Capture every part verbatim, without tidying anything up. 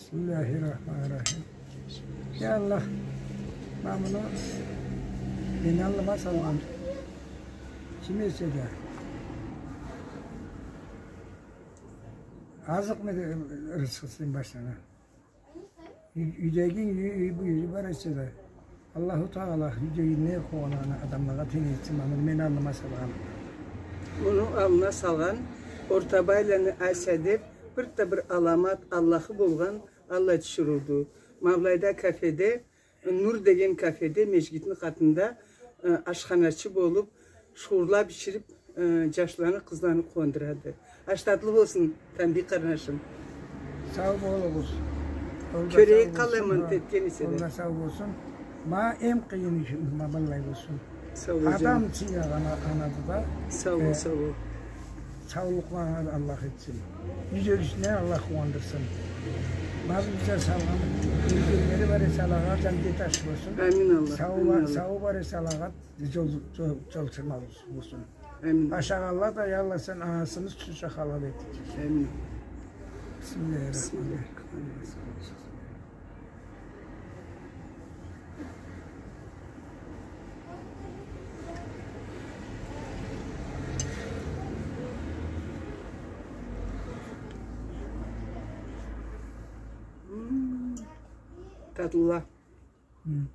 Бисмиллахир-рахманир-рахим. Я Аллах, ма муну мени аллыма салгъан ким эсе да, азыкъ ма рысхысын башына. Юй-, юйдегинг юй, юй, бу юйдю бар эсе да, Аллаху Тагъала юйдегине къууанагъан адамлагъа тенг этсин, ма муну мени аллыма салгъан. Муну аллына салгъан, Ортабайланы Ася деп, бир да бир аламат Аллахы болгъан аллай тиширыуду. Ма былайда кафеде, Нур деген кафеде, межгитни къатында, э, ашханачы болуп, шуурла биширип, э, джашланы, къызланы къууандырады. Аш татлы болсун, Тамбий къарнашым. Сау болугъуз. Ол да сау болсун. Кёрейик къалай мынты этген эсе да. Ол да сау болсун. Ма эм къыйын иши, ма быллай болсун. Сау бол, джаным. Адам сыйлагъан анады да. Сау бол, э, сау бол. Саулукъларына Аллах этсин. Юйдегисине Аллах къууандырсын. Ма бизге салгъан, юйдегилери бар эсе алагъа джандет аш болсун. Амин, Аллах. Сауу бар эсе алагъа джол, джол, джол чырмау болсун. Амин. Ашагъанла да, я Аллах, сен анасыны сютюнча халал эт. Амин. Бисмиллахир-рахманир-рахим. М, татлыла. М.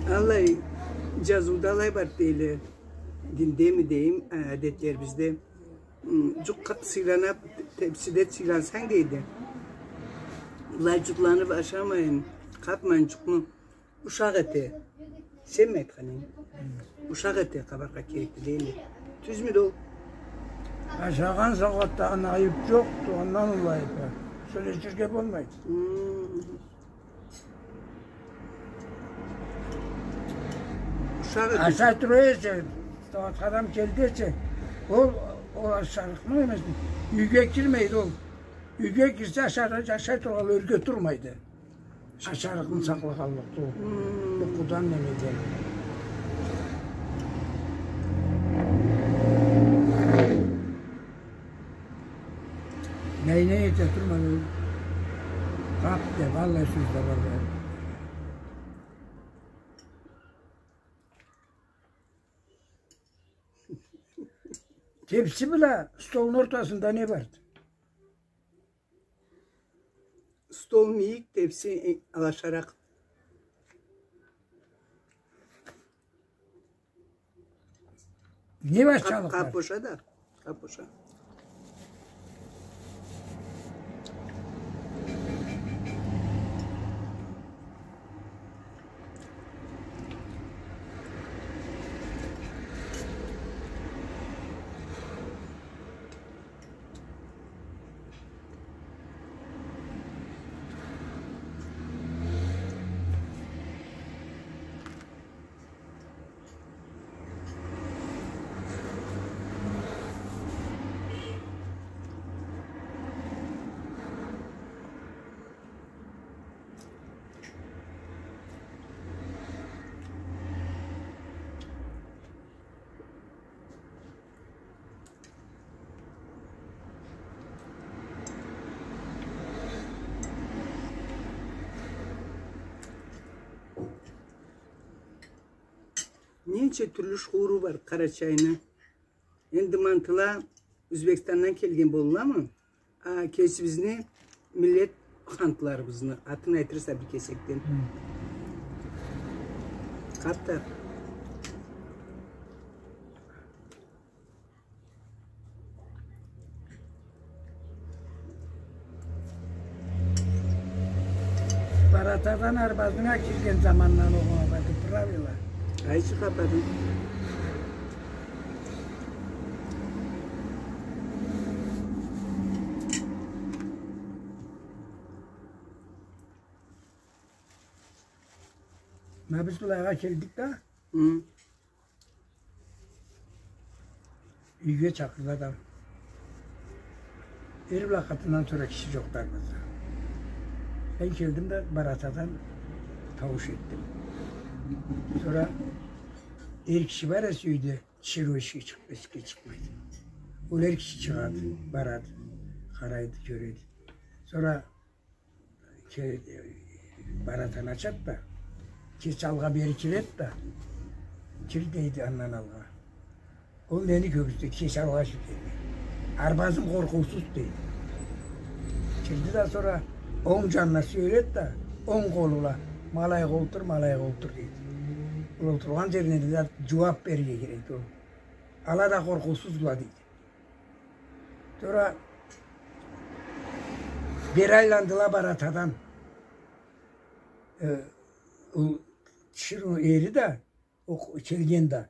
Аллай, джазыуда алай барды дейле. Диндеми дейим, э, адетлерибизде. М, джукъ къа-, сыйланып, тепсиде сыйлансанг дейди. Былай джукъланып ашамайын, къапмайын джукъну. Ушакъ эте. Сенми айтханынг? Ушакъ эте, къабаргъа керекди, дейми? Тюзмюдю ол? Ашагъан сагъатда аны айып джокъду, андан уллу айып. Сёлеширге болмайды. Мм. Ушакъ эте. Ашай тура эсе, сагъатха адам келди эсе, ол, ол ашарыкъны эмес, юйге кирмейди ол. Юйге кирсе, ашар-, ашай тургъанлай ёрге турмайды. Ашарыкъны сакълагъанлыкъды. Мм. Укъудан, немеден. Нейне эте турма, къап деп, аллай сёз да бар. Тепси бла столну ортасында не барды? Стол мийик, тепси, э, алашаракъ. Не башчалыкъ бар? Къап боша да, къап боша. Ненча тюрлю шууру бар Къарачайны. Энди мантыла Узбекстандан келген болурламы? А кесибизни миллет хантларыбызны атын айтырса бир кесекден. Хы. Къатты. Баратадан арбазына кирген замандан огъуна барды правила. Къайсы къападынг? Биз былайгъа келдик да, хы, юйге чакъырды адам. Эр бла къатындан сора киши жокъду бизде. Мен келдим да, баратадан таууш этдим. Сора эр киши бар эсе юйде, тиширыу эшикге чыкъ-, эшикге чыкъмайды. Ол эр киши чыгъады, барады, къарайды, кёреди. Сора ке-, баратаны ачады да, кеч алгъа бери киреди да, кир дейди андан алгъа. Ол нени кёргюзтеди, кеч алгъа кир дейди. Арбазым къоркъуусуз дейди. Кирди да, сора онг жанына сюеледи да, онг къолу бла, ма алайгъа олтур, ма алайгъа олтур дейди. Ол олтургъан жерине да жууап берирге керекди ол. Ала да къоркъуусузла дейди. Сора бери айландыла баратадан. Э, ол тиширыу эри да, ол келген да.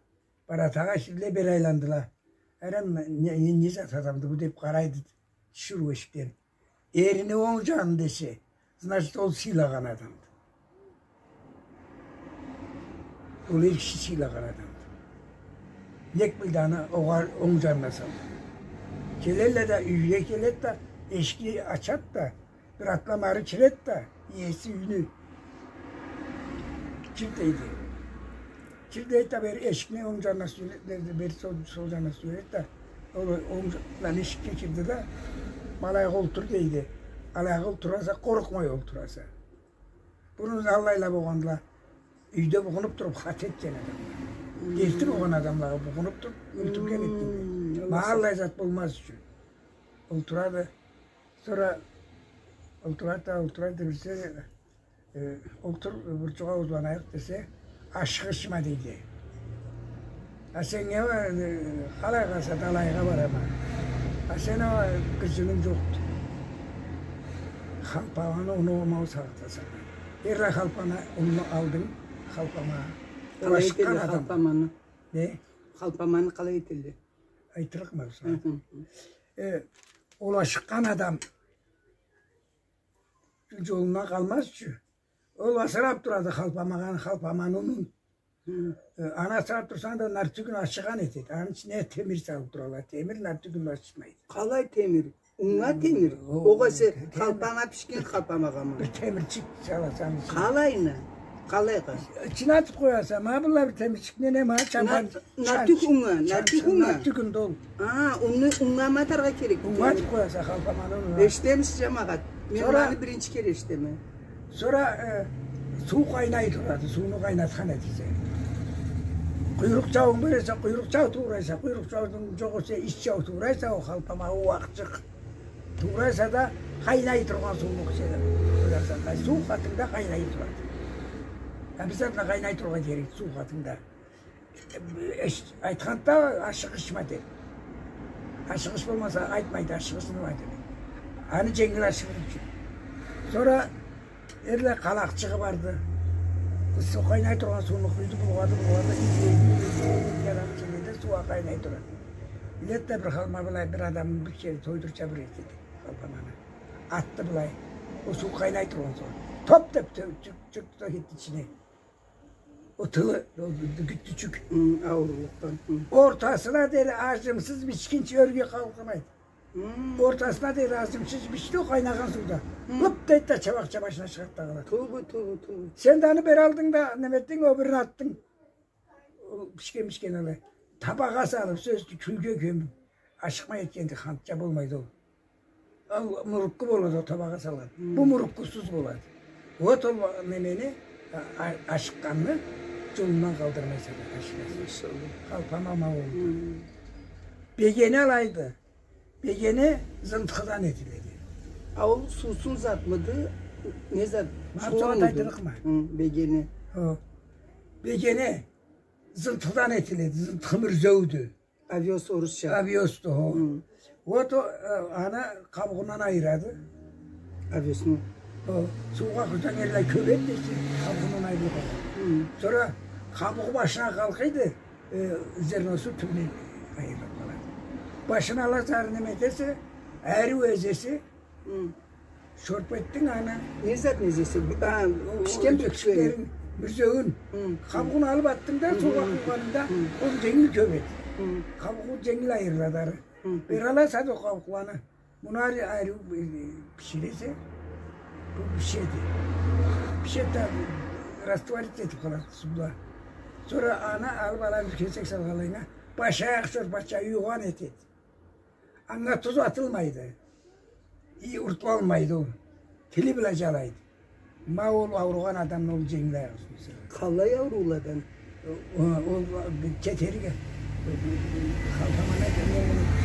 Баратагъа кирдиле, бери айландыла. Арам, не, не, не зат адамды бу деп къарайды тиширыу эшикден. Эрини онг жанында эсе, значит, ол сыйлагъан адамды. Ол эр киши сыйлагъан адамды. Нек билди аны огъар онг жанына салды. Келелле да, юйге келеди да, эшикни ачады да, бир атлам ары киреди да, иеси юйню. Кир дейди. Кир дейди да, бери эшикни онг жанына сюеледи, бери, бери сол, сол жанына сюеледи да, ол онг жа-, эшикге кирди да, ма алайгъа олтур дейди. Алайгъа олтураса, къоркъмай олтураса. Бурун аллайла болгъандыла. Юйде бугъунуп туруп, хата этген адамла. Хы. Дерти болгъан адамлагъа бугъунуп туруп, ёлтюрген этген. Хы, ма аллай зат болмаз ючюн. Олтурады. Сора олтурады да, олтурады да, бирсе, э, олтур, бир джукъ ауузланайыкъ десе, ашыгъышма дейди. А сен не, э, къалайгъа, сен алайгъа барама. А сен а, къызынг джокъду. Халпаманы, ууну, ууну сагъатаса. Эрла халпама, ууну алдынг, халпама. Къалай этелле халпаманы? Не? Халпаманы къалай этелле? Айтырыкъма сагъа. Хы, хы. Э, ол ашыкъгъан адам джолундан къалмаз ючюн. Ол асырап турады халпамагъан, халпаманы уунун. Хы. Э, аны асырап турсанг да, нартюгюн ашыгъан этеди. Аны ичине темир салып туралла. Темир нартюгюн ашытмайды. Къалай темир? Унга темир. Огъесе халпама бишген халпамагъамы? Бир темирчик саласа аны ичине. Къалайына? Къалайгъа? Ичине атып къояса, ма былай бир темирчикни, не ма, чамдан. Нартюг унга, нартюг унга. Нартюгюн да ол. А, ууну унга ма атаргъа керек. Унга атып къояса халпаманы ууну. Эшитемиз, джамагъат. Мен аны биринчи кере эшитеме. Сора, э, суу къайнай турады, сууну къайнатхан этесе. Къуйрукъ джауунг бар эсе, къуйрукъ джау туурайса, къуйрукъ джауунг джокъ эсе, ич джау туурайса, ол халпама ууакъчыкъ. Туурайса да, къайнай тургъан сууну къуйса да, къуйса да, сууукъ хатында къайнай турады. А бир затны къайнай тургъан керекди, сууукъ хатында. Эш-, айтханда, ашыгъышма дери. Ашыгъыш болмаса, айтмайды, ашыгъышма дери. Аны дженгил ашыгъыш ючюн. Сора эрле къалакъчыгъы барды. Суу къайнай тургъан сууну къуйду, булгъады, булгъады, изледи, изледи, изледи, адам келеди, суу а къайнай турады. Биледи да бир халпама былай, бир адамны бир кере тойдурча бир этеди халпаманы. Атды былай. Ол суу къайнай тургъан сора. Топ деп тё-, чюк, чюк да кетди ичине. Ол тылы, ол гю-, гюттючюк. Хы, ауурлукъдан. Хы. Ортасына дери ажымсыз бичгинчи ёрге къалкъынайды. Хы. Ортасына дери ажымсыз бичди ол къайнагъан сууда. Хы. Лып дейди да, чабакъча башына чыгъады да къалады. Тоба, тоба, тоба. Сен да аны бери алдынг да, неме этдинг, ол бирин атдынг. Ол бишген, бишген алай. Табагъа салып, сёз, кюлге кёмюп. Ашыкъмай этгенди, хантча болмайды ол. Ол мурукку болады, ол табагъа салгъан. Хы. Бу муруккусуз болады. Вот ол немени, а, а, ашыкъгъанны джолундан къалдырмайса да, ашыгъаса. Машалла. Халпама ма болду. Хы. Бегене алайды. Бегене зынтхыдан этиледи. А ол суусун затмыды? Не зат? Ма, чууунгмуду? Хы, бегене. Хо. Бегене зынтхыдан этиледи. Зынтхы мюрзеудю. Овёс орусча. Овёсду, хо. Хы. Вот о, э, аны къабугъундан айырады. Овёсну. Хо. Суугъа къуйсанг, эрлай кёбейди да, ичи къабугъундан айырылып къалады. Хы. Сора къабугъу башына къалкъыйды, э, зерносу тюбюне айырылып къалады. Башын ала сары неме этесе, ариу эзесе, хы. Шорпа этдинг аны. Не затны эзесе? А, ол бишген бир кючлерин. Мюрзеюн. Хы. Къабугъун алып атдынг да, хы, суугъа къуйгъанында, хы, ол дженгил кёп эди. Хы. Къабугъу дженгил айырылады ары. Хы. Бир алай сада ол къабукъланы. Муну ары, ары, э, биширесе, бу бишеди. Бишеди да, раствориться этип къалады сууда. Сора аны алып, алай бир кесек салгъанлайына, башы аякъ шорпача, юйгъан этеди. Анга туз атылмайды. И уртланмайды ол. Тили бла джалайды. Ма ол ауругъан адамны ол дженгил айырылады. Къаллай аурууладан? Ол, ол кетерге. Къалтаманы айтама,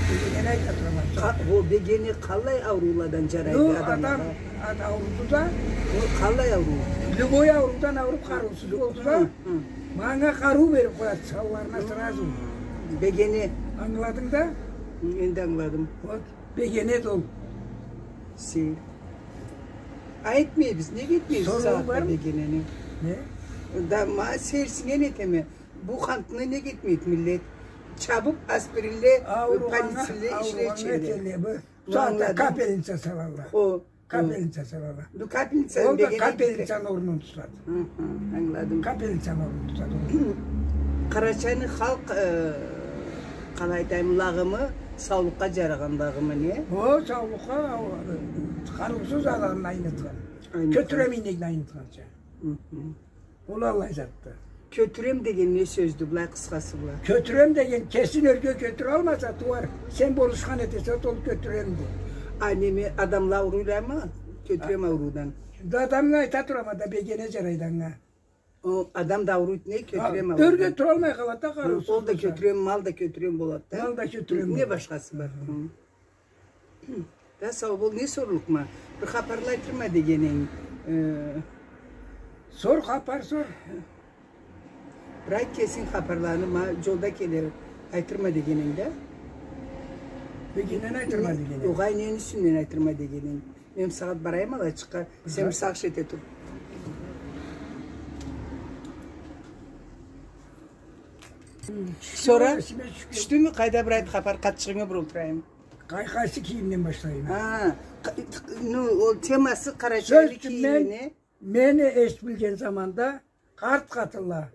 бегенени айта турама. Къа-, ол бегене къаллай аурууладан джарайды адамлагъа? Адам, ат ауруду да. Ол къаллай ауруу? Любой ауруудан ауруп, къарыусуз болду да. Хы, хы. Манга къарыу берип къояды, сауларына сразу. Бегене. Ангыладынг да? Энди ангыладым. Вот. Бегенеди ол. Сейир. Айтмайбыз, нек этмейбиз сагъатда бегенени? Не? Да, ма сейирсинген этеме. Бу хантны нек этмейди миллет? Чабып, аспиринле, паницилле ишле ичелле. Сагъатда капельница салалла. Хо. Капельница салалла. Бу капельница... Ол да капельницаны орнун тутады. Хы, хы, ангыладым. Капельницаны орнун тутады. Къарачайны халкъ, э, къалай айтайым, лагъымы, саулукъгъа джарагъан лагъымы, не? О, саулукъгъа, о, къарыусуз адамны айнытхан. Айнытхан. Кётюрем ийнегни айнытханча. Хы, хы. Ол аллай затды. Кётюрем деген не сёздю, былай къысхасы бла? Кётюрем деген, кесин ёрге кётюралмаса, тууар, сен болушхан этесе, ол кётюремди. А неме, адамла ауруйламы кётюрем ауруудан? Да адамны айта турама да, бегене джарайды анга. О, адам да ауруйду, не, кётюрем ауруйду. Ёрге туралмай къалады да, къарыусуз болса. Ол да кётюрем, мал да кётюрем болады да. Мал да кётюрем болады. Не башхасы бар? Хы. Да, сау бол, не сорлукъма? Бир хапарла айтырма дегенинг. Э, сор, хапар сор. Бир айт кесинг хапарланы, ма джолда келе айтырма дегенинг да. Бегенени айтырма дегенинг. Огъай, нени юсюнден айтырма дегенинг? Мен сагъат барайым алайчыкъгъа, сен бир сагъыш эте тур. Сора тюшдюмю, къайда, бир айт хапар, къатчыгъынгы бурултурайым. Къай-, къайсы кийимден башлайым? Хы, къа-, ну, ол темасы къарачайлы кийими, не? Сёз ючюн, мен, мени эшитип билген заманда къарт къатынла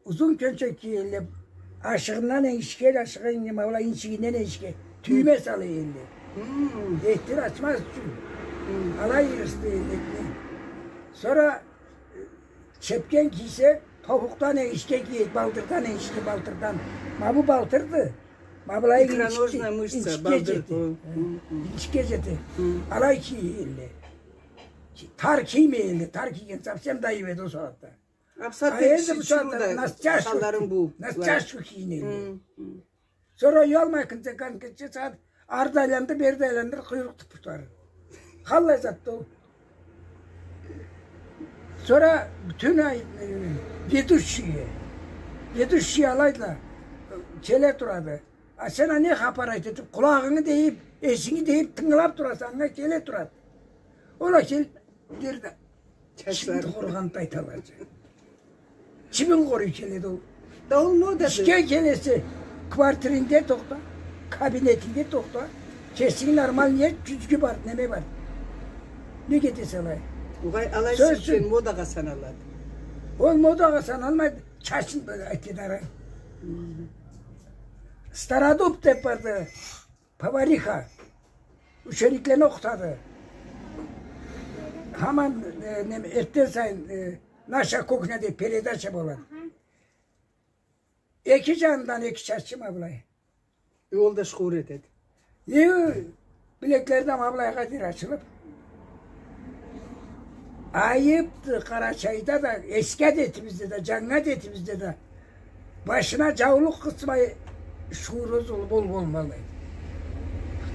узун кёнчек киелле, ашыгъындан энгишге, ашыгъы энги-, ма былай инчигинден энгишге тюйме сала элле. Хы. Этдир ачмаз ючюн. Хы. Алай йырыслай элле этни. Сора, э, чепкен кийсе, тобукъдан энгишге киеди, балтырдан энгишге, балтырдан. Ма бу балтырды. Ма былай инчикге, икроножная мышца, инчикге балтыр, джети. Хы, хы. Инчикге джети. Хы. Алай кие элле. Тар киймей элле, тар кийген совсем да айып эди ол сагъатда. А энди бусагъатда на стяжку кийине элле. На стяжку кийине элле. Хы, хы. Сора уялмай, кынча, кынча сагъат ары да айланды, бери да айланды, къуйрукъ тутуп турады. Къаллай затды ол. Сора бютюн ай-, э, ведущий, ведущий алайдыла, келе турады. А сен а не хапар айта этип, къулагъынгы дейип, эсинги дейип, тынгылап тураса, анга келе турады. Ол а келип, бир да чачын къоругъанды айталлача. Чибин къоруй келеди ол. Да ол модады. Ишге келесе, квартиринде тохта, кабинетинде тохта, кесинги нормальный эт, джюзгю бар, неме бар. Нек этесе алай? Огъай, алай сёз ючюн, сен модагъа саналады. Ол модагъа саналмайды, чачын былай айтады ары. Хы. Стародуб деп барды. Повариха. Учениклени окъутады. Хаман, э, неме, эртден сайын, э, «Наша кухня» деп передача болады. Эки джанындан эки чачы ма былай. Э, ол да шхуур этеди. Э, билеклери да ма былайгъа дери ачылып. Айыпды, Къарачайда да, эски адетибизде да, джангы адетибизде да. Башына джаулукъ къысмай шхуур ол бол-, болмаллайды.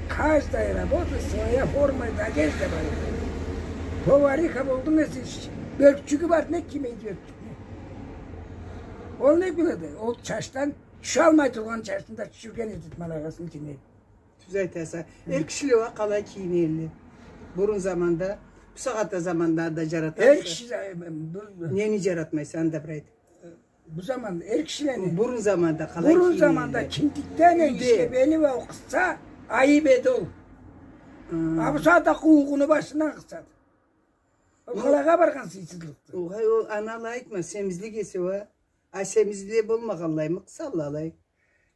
Каждая работа своя форма и одежда бар. Повариха болдунг эсе, бёркчюгю бар, нек киймейди бёркчюгю? Ол нек биледи? Ол чачдан тюшалмай тургъан чачын да тюшюрген этеди, ма былайгъысын кийине. Тюз айтаса. Хы. Эр кишиле уа къалай кийине элле? Бурун заманда, бусагъатда заманда да джаратаса. Эр киши, э, бу-, нени джаратмайса, анда бир айт. Бу заманда эр кишилени. Бурун заманда къалай кийине элле? Бурун заманда киндикден энгишге бели бла къысса, айып эди ол. Хы. А бусагъатда къуугъуну башындан къысады. Ол къалайгъа баргъан сыйсызлыкъды? Огъай, ол аны алай айтма, семизлик эсе уа. А семизлиги болмагъанлаймы къысалла алай?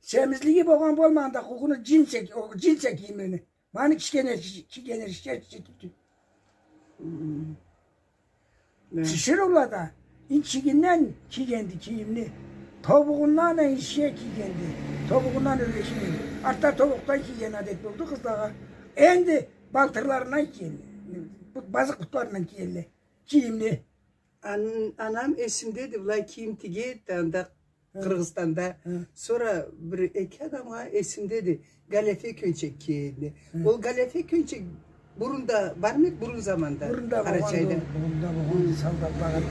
Семизлиги болгъан болмагъанда, къугъуну джинс, ол джинс кийимлени. Муну кишгенле, кишгенле, кишгенле. Хы. Тиширыула да, ичигинден кийгенди кийимни. Тобугъундан энишге кийгенди. Тобугъундан ёрге кийгенди. Артда тобукъдан кийген адет болду къызлагъа. Энди балтырларындан кийгенди. Бу-, базыкъ бутларындан кийгенди кийимни. Ан-, анам эсимдеди, былай кийим тиге эди анда, хы, Къыргъызстанда. Хы. Сора бир эки адамгъа, эсимдеди, галифе кёнчек кие эди. Хы. Ол галифе кёнчек бурунда бармы эди, бурун заманда? Бурунда болгъанды, Къарачайда. Бурунда болгъанды, хы, солдатлагъа.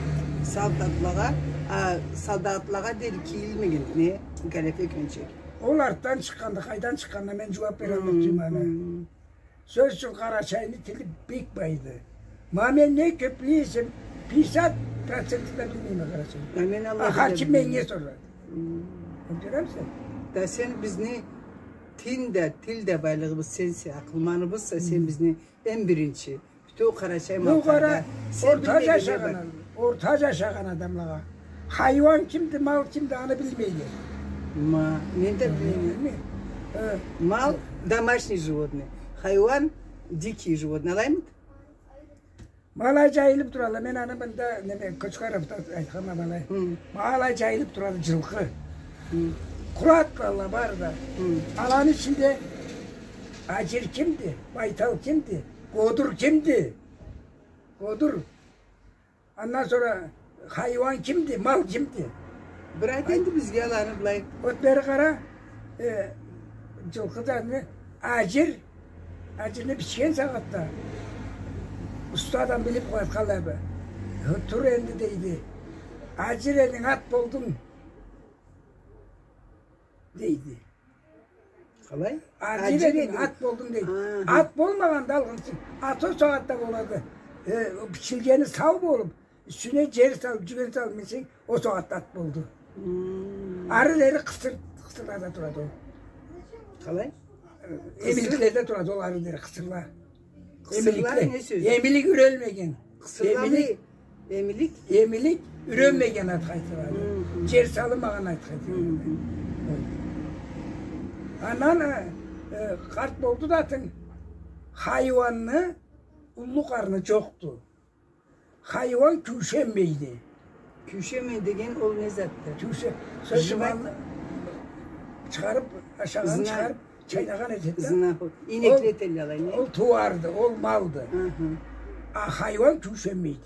Солдатлагъа, а, солдатлагъа дери кийилмегенди, не? Галифе кёнчек. Ол артдан чыкъгъанды, къайдан чыкъгъанына мен джууап бераллыкъ тюлме. Хы, хы. Сёз ючюн, Къарачайны тили бек байды. Ма мен не кёп биле эсем, пятьдесят процентин да билмейме къарачай. А мен Аллах биледи. Хар ким меннге сорады. Хы. Кёремисе? Да сен бизни тил да, тил да байлыгъыбыз сенсе, акъылманыбызса, сен бизни эм биринчи. Бютеу Къарачай-Малкъарда. Сен билмегенле бар. Орта джашагъан, орта джашагъан адамлагъа хайыуан кимди, мал кимди, аны билмейле. Ма, мен да билмейме. Билмейме. Э. Мал — домашний животный. Хайыуан — дикий животный. Алаймыды? Ма алай джайылып туралла. Мен аны мында, неме, Кочкаровда айтханма былай. Хы. Ма алай джайылып турады джылкъы. Хы. Къуру атлалла бары да. Хы. Аланы ичинде Аджир кимди? Байтал кимди? Годур кимди? Годур. Андан сора хайыуан кимди, мал кимди? Бир айт энди бизге аланы былай. Вот бери къара, э, джылкъы да не, аджир, аджирни бичген сагъатда уста адам билип къоятханлай бу. Тур энди, дейди. Аджир эдинг, ат болдунг, дейди. Къалай? Аджир эдинг, ат болдунг, дейди. Аха. Ат болмагъанда алгъынчы. Ат ол сагъатда болады. Э, бичилгени сау болуп, юсюне джер салып, джюген салып минсенг, ол сагъатда ат болду. Хы. Ары дери къысыр, къысырлада турады ол. Къалай? Э, эмиликледе турады ол ары дери къысырла. Къысырла эмиликле. Не сёз? Эмилик юрелмеген. Къысырла эмилик. Эмилик? Эмилик юренмеген атха айтылады. Хы, хы. Джер салынмагъан атха айтылады. Хы, хы. Андан, э, э, къарт болду да атынг, хайыуанны уллу къарны джокъду. Хайыуан кюйшенмейди. Кюйшенмей деген ол не затды? Кюйше-, сёз ючюн, чыгъарып, ашагъанын чыгъарып, чайнагъан этеди да. Знаход. Ийнекли этелле алай, не? Ол тууарды, ол малды. Аха. А хайыуан кюйшенмейди.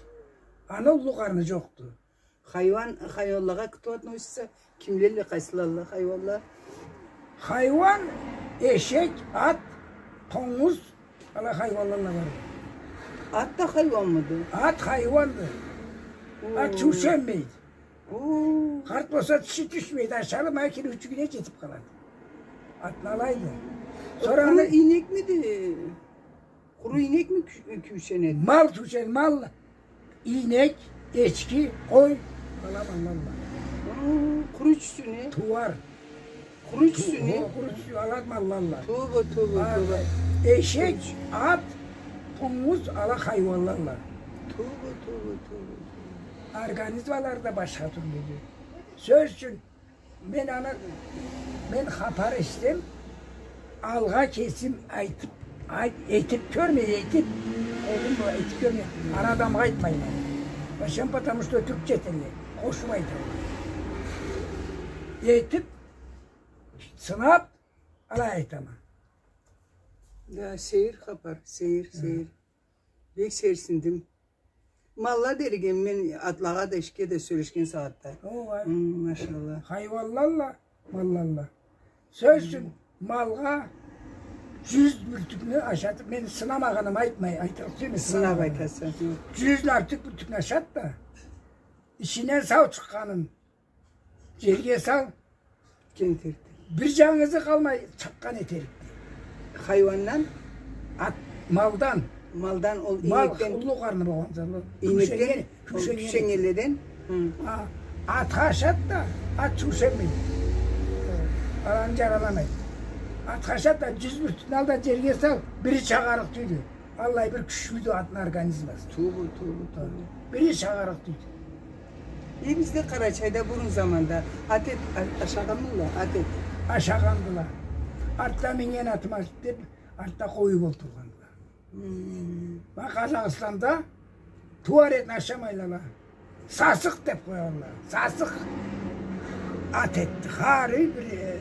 Аны уллу къарны джокъду. Хайыуан, хайыуанлагъа кто относится? Кимлелле, къайсылалла хайыуанла? Хайыуан, эшек, ат, тонгуз, ала хайыуанлалла барды. Ат да хайыуанмыды? Ат хайыуанды. Ат кюйшенмейди. Къарт болса, тиши тюшмейди, ашармы, кюнню ючюгюне джетип къалады. Атны алайды. Сора аны ийнекмиди? Къуру ийнекми кю-, кюйшенеди? Мал кюйшен-, мал, ийнек, эчки, къой, ала маллалла. О, къуру ючюсю не? Тууар. Къуру ючюсю не? О, къуру ючюсю ала маллалла. Тоба, тоба, тоба. Эшек, ат, тонгуз ала хайыуанлалла. Тоба, тоба, тоба, тоба. Организмалары да башха тюрлюдю. Сёз ючюн, мен аны, мен хапар эшитсем, алгъа кесим айтып, айт-, этип кёрмей, этип, къолум бла этип кёрмей, аны адамгъа айтмайма. Зачем? Потому что тюркча этелле, къошуп айталла. Этип, сынап, алай айтама. Да, сейир хапар, сейир, сейир. Бек сейирсиндим. Малла дерик эм мен атлагъа да, эшикге да сёлешген сагъатда. Ооба. Хы, машалла. Хайыуанлалла, маллалла. Сёз ючюн, малгъа джюз бюртюкню ашатып, мен сынамагъанымы айтмай, айтырыкъ тюйюлме, сынап айтаса. Хы. Джюзден артыкъ бюртюкню ашат да, ичинден сау чыкъгъанын джерге сал. Кентерикди. Бир джангызы къалмай чакъгъан этерикди. Хайыуандан? Ат, малдан. Малдан ол. Мал ийнекден, уллу къарны болгъан затдан. Ийнекден, кюйшенген, ол кюйшенгенледен. Хы. А, атха ашат да, ат кюйшенмейди. Аланы джараламайды. Атха ашат да, джюз бюртюкню ал да джерге сал, бири чыгъарыкъ тюйюлдю. Аллай бир кючлюдю атны организмасы. Тюбю, тюбю, тюбю. Бир иш чыгъарыкъ тюйюлдю. Э, бизде Къарачайда бурун заманда ат эт, а-, ашагъанмыдыла, ат эт? Ашагъандыла. Артда минген атым ашады деп, артда къоюп олтургъандыла. Хм. Ма Къазахстанда тууар этни ашамайла. Сасыкъ деп къоялла. Сасыкъ ат этди. Хар юй бир, э,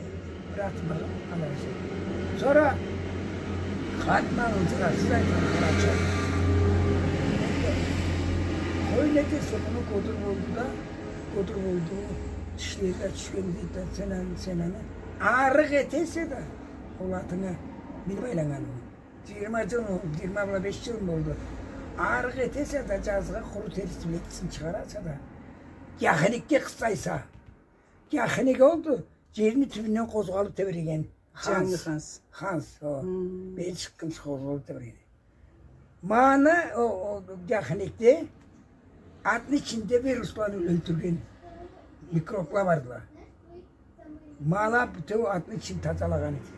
бир аты бар, алай эсе. Сора къатман ызырасыз айтхан къарачай. Къой, не десе, муну къодур болду да, къодур болду. Тишлери да тюшген дейди да, сен аны, сен аны. Арыкъ этесе да, ол атынгы минип айланнганы. Джыйырма джыл болду, джыйырма бла беш джыл болду. Арыкъ этесе да, джазгъа къуру терисин, бла этисин чыгъараса да, гяхиникге къыстайса. Гяхиник олду, джерни тюбюнден къозгъалып тебреген. Ханс. Джангы ханс. Ханс, о. Хм. Бери чыкъгъынчы къозгъалып тебреген. Ма аны, о, о, гяхиникде атны ичинде вирусланы ёлтюрген микробла бардыла. Ма ала бютеу атны ичин тазалагъан эди.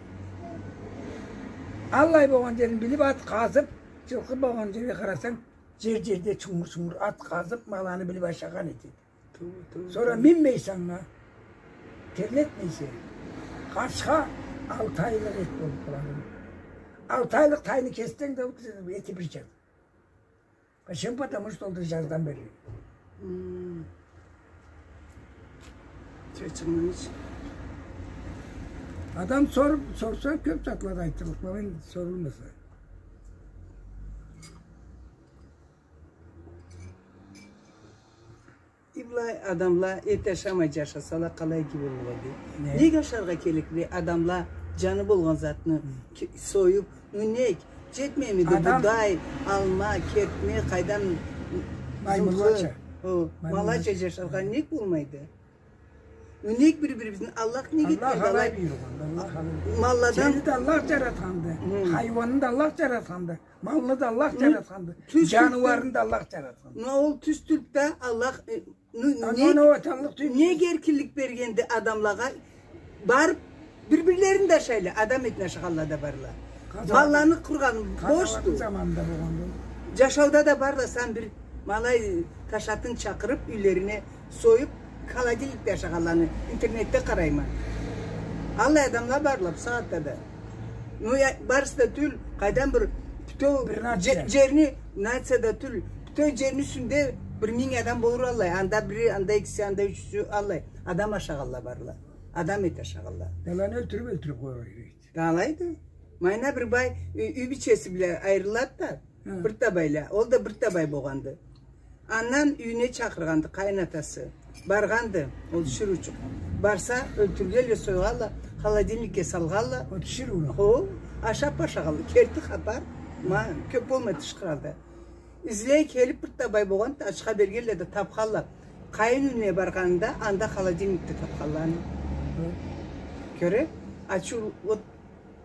Аллай болгъан джерин билип, ат къазып, джылкъы болгъан джерге къарасанг, джер-джерде чунгур-чунгур ат къазып, ма аланы билип ашагъан эди. Ту-, ту-, сора ту- минмейсе анга, терлетмейсе, къашха алты айлыкъ эт болуп къалады. Алты айлыкъ тайны кессенг да, ол эти бир джаз. Почему? Потому что ол да джаздан бери. Хм. Чачырман ич. Адам соруп, сорса, кёп затла да айтырлыкъ, мен сорулмаса. Э, былай адамла эт ашамай джашасала, къалай иги болур эди. Не? Нек ашаргъа керекли адамла джаны болгъан затны, хы, ке-, союп, ну нек? Джетмеймиди будай, алма, кертме, къайдан, маймуллача. Зумху. О, маймуллача. Малача джашаргъа нек болмайды? Ну нек бир-бирибизни Аллах нек этгенди алай? Аллах алай буюргъанды, Аллах алай. Малладан. Сени да Аллах джаратханды, хы, хайуанны да Аллах джаратханды. Малны да Аллах джаратханды. Джаныуарны да Аллах джаратханды. Ну, ол тюз тюлдю да Аллах, э, ну, не, не эркинлик бергенди адамлагъа барып бир-бирлерин да ашайла, адам этин ашагъанла да барла. Малланы къургъан бошду. Къазаланы заманында болгъанды. Джашауда да барла, сен бир малай ташатын чакъырып, юйлерине союп, холодильникде ашагъанланы интернетде къарайма. Аллай адамла барла бусагъатда да. Ну, я, барысы да тюл, къайдан бир бютеу бир нация. Дже-, джерни, нация да тюл, бютеу джерни юсюнде бир минг адам болур аллай, анда бири, анда экиси, анда ючюсю аллай. Адам ашагъанла барла. Адам эт ашагъанла. Аланы ёлтюрюп, ёлтюрюп къояргъа керекди. Алайды. Ма ана бир бай, э, юй бийчеси бла айырылады да. Хы. Бир табайла. Ол да бир табай болгъанды. Андан юйюне чакъыргъанды къайын атасы. Баргъанды ол тиширыучукъ. Барса, ёлтюргенле, сойгъанла, холодильникге салгъанла. Ол тиширыуну? Хо, ашап ашагъанла. Керти хапар. Ма, кёп болмай тыш къралда. Излей келип, бир табай болгъанды, ачха бергенле да тапханла. Къайын юйюне баргъанында, анда холодильникде тапханла аны. Хы. Кёре, ачыу, вот,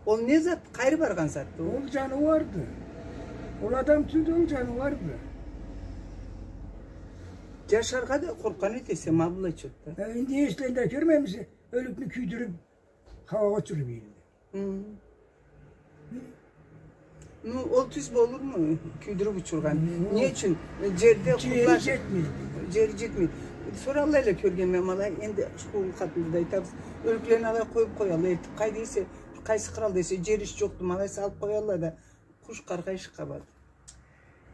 ол не зат, къайры баргъан затды ол? Ол джаныуарды. Ол адам тюлдю, ол джаныуарды. Джашаргъа да къоркъгъан этесе, ма былай чотда. Э, энди эшитгенде кёрмеймисе, ёлюкню кюйдюрюп, хауагъа учуруп ийгенди. Хы. Ну, ол тюз болурму? Кюйдюрюп учургъан. Хы. Не ючюн? Джерде къуртлаш-, джери джетмейди. Джери джетмейди. Сора аллайла кёргенме, ма алай, энди школ хакъында да айтабыз. Ёлюклени алай къоюп къоялла, элтип, къайда эсе, къайсы къралда эсе, джер иш джокъду, ма алай салып къоялла да, къуш, къаргъа ишиб къабады.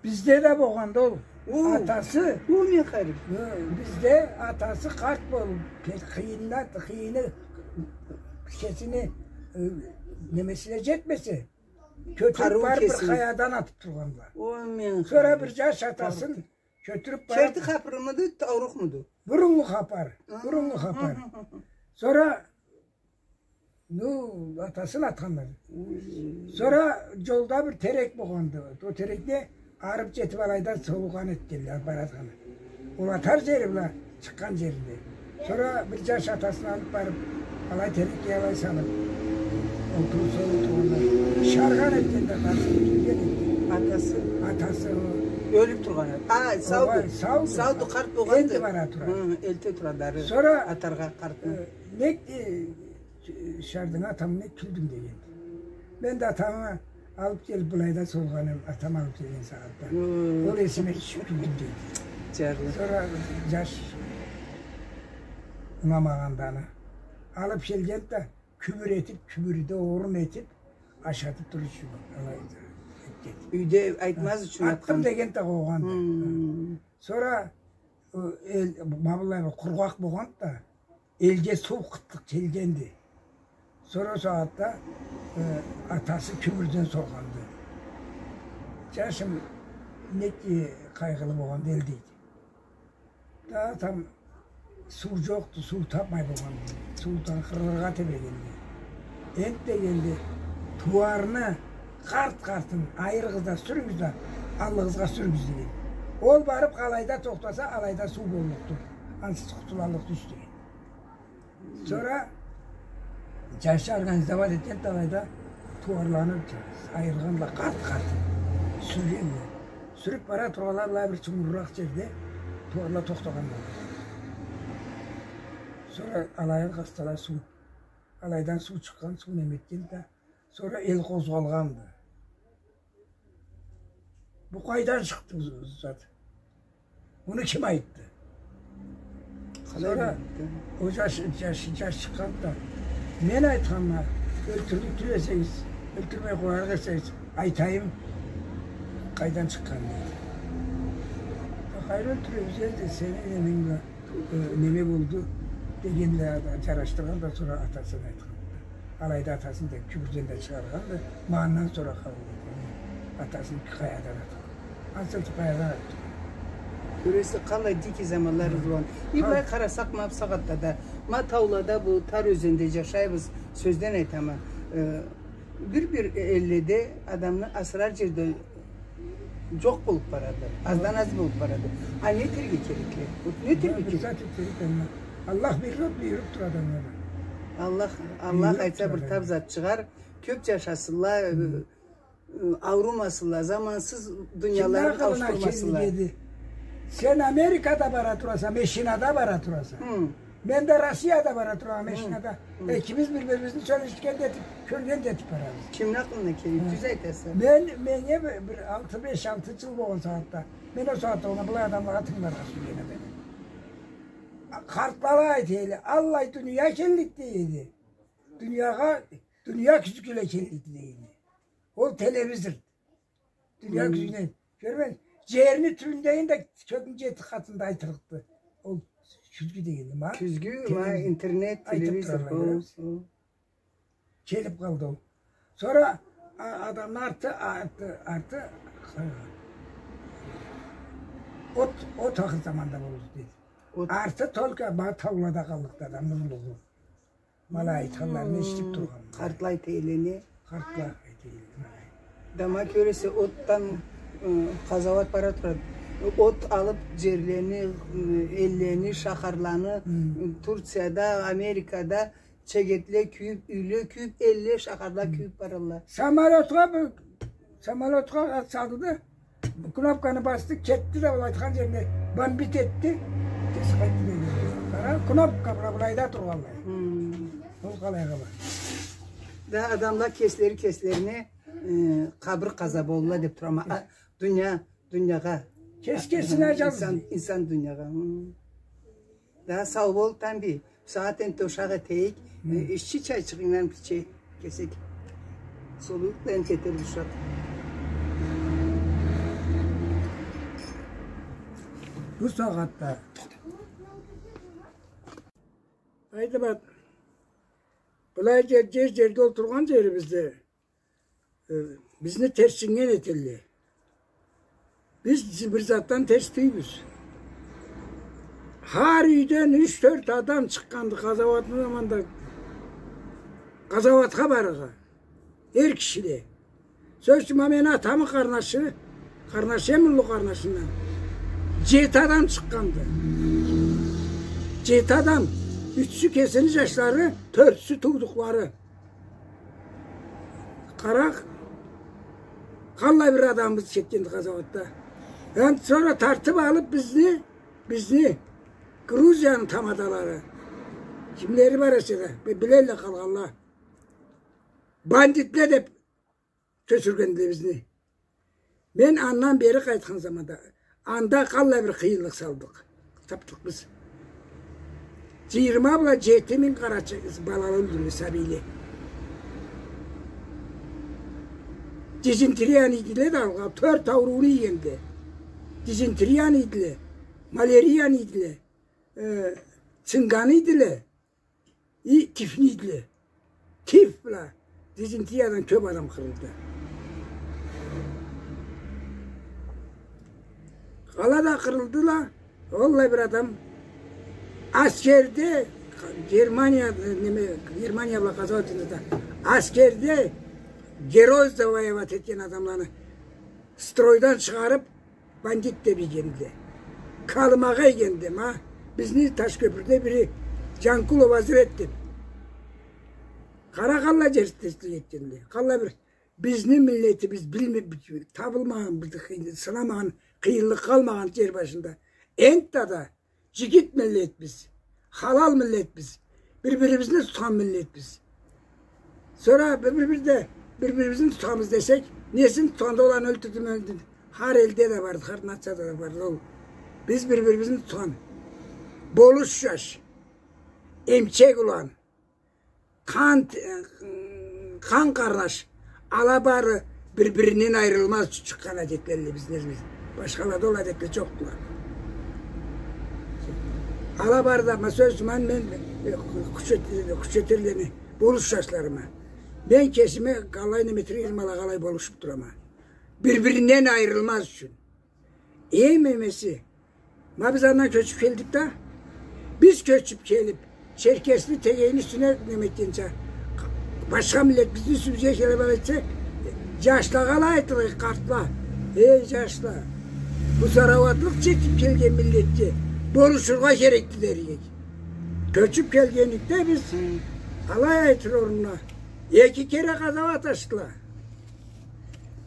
Бизде да болгъанды ол. О, атасы. О, мен харип. Э, бизде атасы къарт болуп, ке-, къыйынына, къыйыны, кесини, э, немесине джетмесе, кётюрюп барып бир къаядан атып тургъанла. О, мен харип. Сора бир джаш атасын кётюрюп барып. Керти хапырмыды, таурухмуду? Буруннгу хапар, буруннгу хапар. Сора Ну, атасын атханла. Сора джолда бир терек болгъанды. Ол терекде арып джетип, алайда солугъан этгенле, баратханла. Ол атар джери бла чыкъгъан джеринде. Сора бир джаш атасын алып барып, алай терекге алай салып, олтуруп, солуп тургъанла. Ышаргъан этгенди атасы, ёлтюрген этген. Атасы? Атасы, о. Ёлюп тургъан эди. А, сауду. Огъай, сауду. Сауду, къарт болгъанды. Энди бара тура. Хы, элте тура дары. Сора атаргъа къартны. Э, нек, э, Ышардынг, атамы нек тюлдюнг дегенди. Мен да атамы Алып келип, былайда солгъан эм, атам алып келген сагъатда. Ол эсиме тюшюп турду, дейди. Джарлы. Сора джаш унамагъанды аны. Алып келгенди да, кюбюр этип, кюбюрде орун этип, ашатып турурча, алай этгенди. Юйде айтмаз ючюн атханды. Атдым дегенди да къойгъанды. Сора, э, эл, ма былай бир къургъакъ болгъанды да, элге суу къытлыкъ келгенди. Сора ол сагъатда, э, атасы кюбюрден соргъанды. Джашым, неки къайгъылы болгъанды эл, дейди. Да атам, суу джокъду, суу тапмай болгъанды. Суудан къыргъыргъа тебрегенди. Энтда дегенди, тууарны къарт-къартын айырыгъыз да сюрюгюз да, аллыгъызгъа сюрюгюз, деген. Ол барып къалайда тохтаса, алайда суу боллукъду. Ансыз къутулаллыкъ тюз, деген. Сора джашы организовать этгенди алайда, тууарланы айыргъанла къарт-къартын. Сюргенле. Сюрюп бара тургъанла, былай бир чунгуруракъ джерде тууарла тохтагъанла. Сора алайгъа къастала суу. Алайдан суу чыкъгъан, суу неме этген да, сора эл къозгъалгъанды. Бу къайдан чыкъды, бу зат? Муну ким айтды? Къалай айтды? Сора ол джаш, джаш, джаш чыкъгъанды да, мен айтханма, ёлтюрлюк тюл эсегиз, ёлтюрмей къоярыкъ эсегиз, айтайым, къайдан чыкъгъанын, дейди. Къайры ёлтюребиз энди, сени неменг бла, э, неме болду, дегенле, джарашдыргъан да, сора атасына айтхан. Алайда атасын да кюбюрден да чыгъаргъанды, ма андан сора къалгъан. Атасын къаядан атхан. Ансы къаядан атхан. Кёресе, къалай дикий заманла болгъан. И былай къарасакъ, ма бусагъатда да, ма таулада, бу Тар ёзенде джашайбыз, сёзден айтама. Э, бир-бир элледе адамны асырар джер да джокъ болуп барады. Аздан аз болуп барады. А не этерге керекле? Вот не этерге керек? Бир зат этерге керек. Аллах бир зат буюруп турады адамлагъа. Аллах, Аллах айтса, бир тап зат чыгъар. Кёп джашасынла, э, э, аурумасынла, замансыз дунияларын ауушдурмасынла. Кимни акъылына келлик эди? Сен Америкада бара тураса, машинада бара тураса. Хы. Мен да Россияда бара турама, машинада. Хы. Экибиз бир-бирибизни сёлешген да этип, кёрген да этип барабыз. Кимни акъылына келлик, тюз айтаса. Мен, меннге бир, бир алты, беш-алты джыл болгъан сагъатда. Мен ол сагъатда огъуна былай адамлагъа тынгыларгъа сюйген эдим. Къартла айта эдиле, аллай дуния келлик, дей эди. Дуниягъа, дуния кюзгюле келлик, дей эди. Ол телевизор. Дуния кюзгюню. Кёрмединг? Джерни тюбюндегин да кёкню джети къатында айтырыкъды. Ол кюзгю дегеним, а? Кюзгю, ма, интернет, телевизор, айтып туралла, кёресиз. Келип къалды ол. Сора а-, адамны арты, арты, арты, от, от ахыр заманда болур, дейди. От. Арты только ма таулада къаллыкъды адамны улугъу. Ма алай айтханларын эшитип тургъанма. Къартла айта эдиле. Къартла айта эдиле, ма алай. Да ма кёресе, отдан, ы, къазауат бара турады. От алып, джерлени, ы, эллени, шахарланы, ы, Турцияда, Америкада чегетле кюйюп, юйле кюйюп, элле, шахарла кюйюп баралла. Самолётха бу-, Самолётха ат салды, кнопканы басды, кетди да, ол айтхан джерине бомбить этди, кеси къайтды, дейди. Къара, кнопка бла былайда тургъанлай. Хм. Ол къалайгъа бар. Да адамла кеслери кеслерине, э, къабыр къаза болурла деп турама. А, дуния, дуниягъа. Кес кесине аджал. Инсан, инсан дуниягъа. Хм. Да, сау бол, Тамби. Бусагъат энтда ушакъ этейик. Хы. Э, ишчи чайчыгъынгдан бир ичейик, кесек. Солууукъ да энтда кетер ушакъ. Бусагъатда. Айтама, былай джер, джер, джерде олтургъан джерибизде, э, бизни терсиннген этелле. Биз бир затдан терс тюйюлбюз. Хар юйден юч-тёрт адам чыкъгъанды къазауатны заманда къазауатха барыргъа. Эр кишиле. Сёз ючюн, ма мени атамы къарнашы, къарнашы, эм уллу къарнашындан джети адам чыкъгъанды. Джети адам. Ючюсю кесини джашлары, тёртюсю туудукълары. Къара, къаллай бир адамыбыз кетгенди къазауатда. Эм сора тартып алып бизни, бизни Грузияны тамадалары, кимлери бар эсе да, би-, билелле къалгъанла. Бандитле деп кёчюргендиле бизни. Мен андан бери къайтхан заманда, анда къаллай бир къыйынлыкъ салдыкъ, тапдыкъ биз. Джыйырма бла джети минг къарачай къыз балала ёлтюрдю, сабийле. Дизентерияны ийдиле да, алгъа тёрт аурууну ийгендиле. Дизентерияны ийдиле, малярияны ийдиле, э, цынганы ийдиле. И тифни ийдиле. Тиф бла дизентериядан кёп адам къырылды. Къалада къырылдыла, аллай бир адам аскерде, Германия, неме, Германия бла къазауат этгенде, аскерде герой завоевать этген адамланы стройдан чыгъарып, бандит деп ийгендиле. Калымагъа ийгендиле, ма. Бизни Ташкёпюрде бири Джанкулов Азрет деп. Къара, къаллай джерсиздик этгендиле. Къаллай бир бизни миллетибиз билме-, табылмагъан, бир къыйын-, сынамагъан, къыйынлыкъ къалмагъан джер башында. Энтда да джигит миллетбиз, халал миллетбиз. Бир-бирибизни тутхан миллетбиз. Сора бир-, бир-, бир да бир-бирибизни тутабыз десек, несин тутханды, оланы ёлтюрдюм, ёлтюрдюм. Хар элде да барды, хар нацияда да барды ол. Биз бир-бирибизни тутхан. Болуш джаш. Эмчек улан. Къан, э, къан къарнаш. Ала бары бир-биринден айырылмаз ючюн чыкъгъан адетледиле бизни. Башхалада ол адетле джокъдула. Ала бары да, ма, сёз ючюн, мен, э, Кучетер-, Кучетерлени болуш джашларыма. Мен кесими къалай неме этерге, ма, ала къалай болушуп турама. Бир-биринден айырылмаз ючюн. Эм эмеси, ма, биз андан кёчюп келдик да, биз кёчюп келип, черкесни тегейни юсюне неме этгенча, башха миллет бизни юсюбюзге келе бара эсе, джашлагъа алай айтырыкъ, къартла: «Эй, джашла, бу сарауатлыкъ джетип келген миллетге болушургъа керекди», — дерик эдик. Кёчюп келгенликде биз, хы, алай айтыр орнуна, эки кере къазауат ачдыла.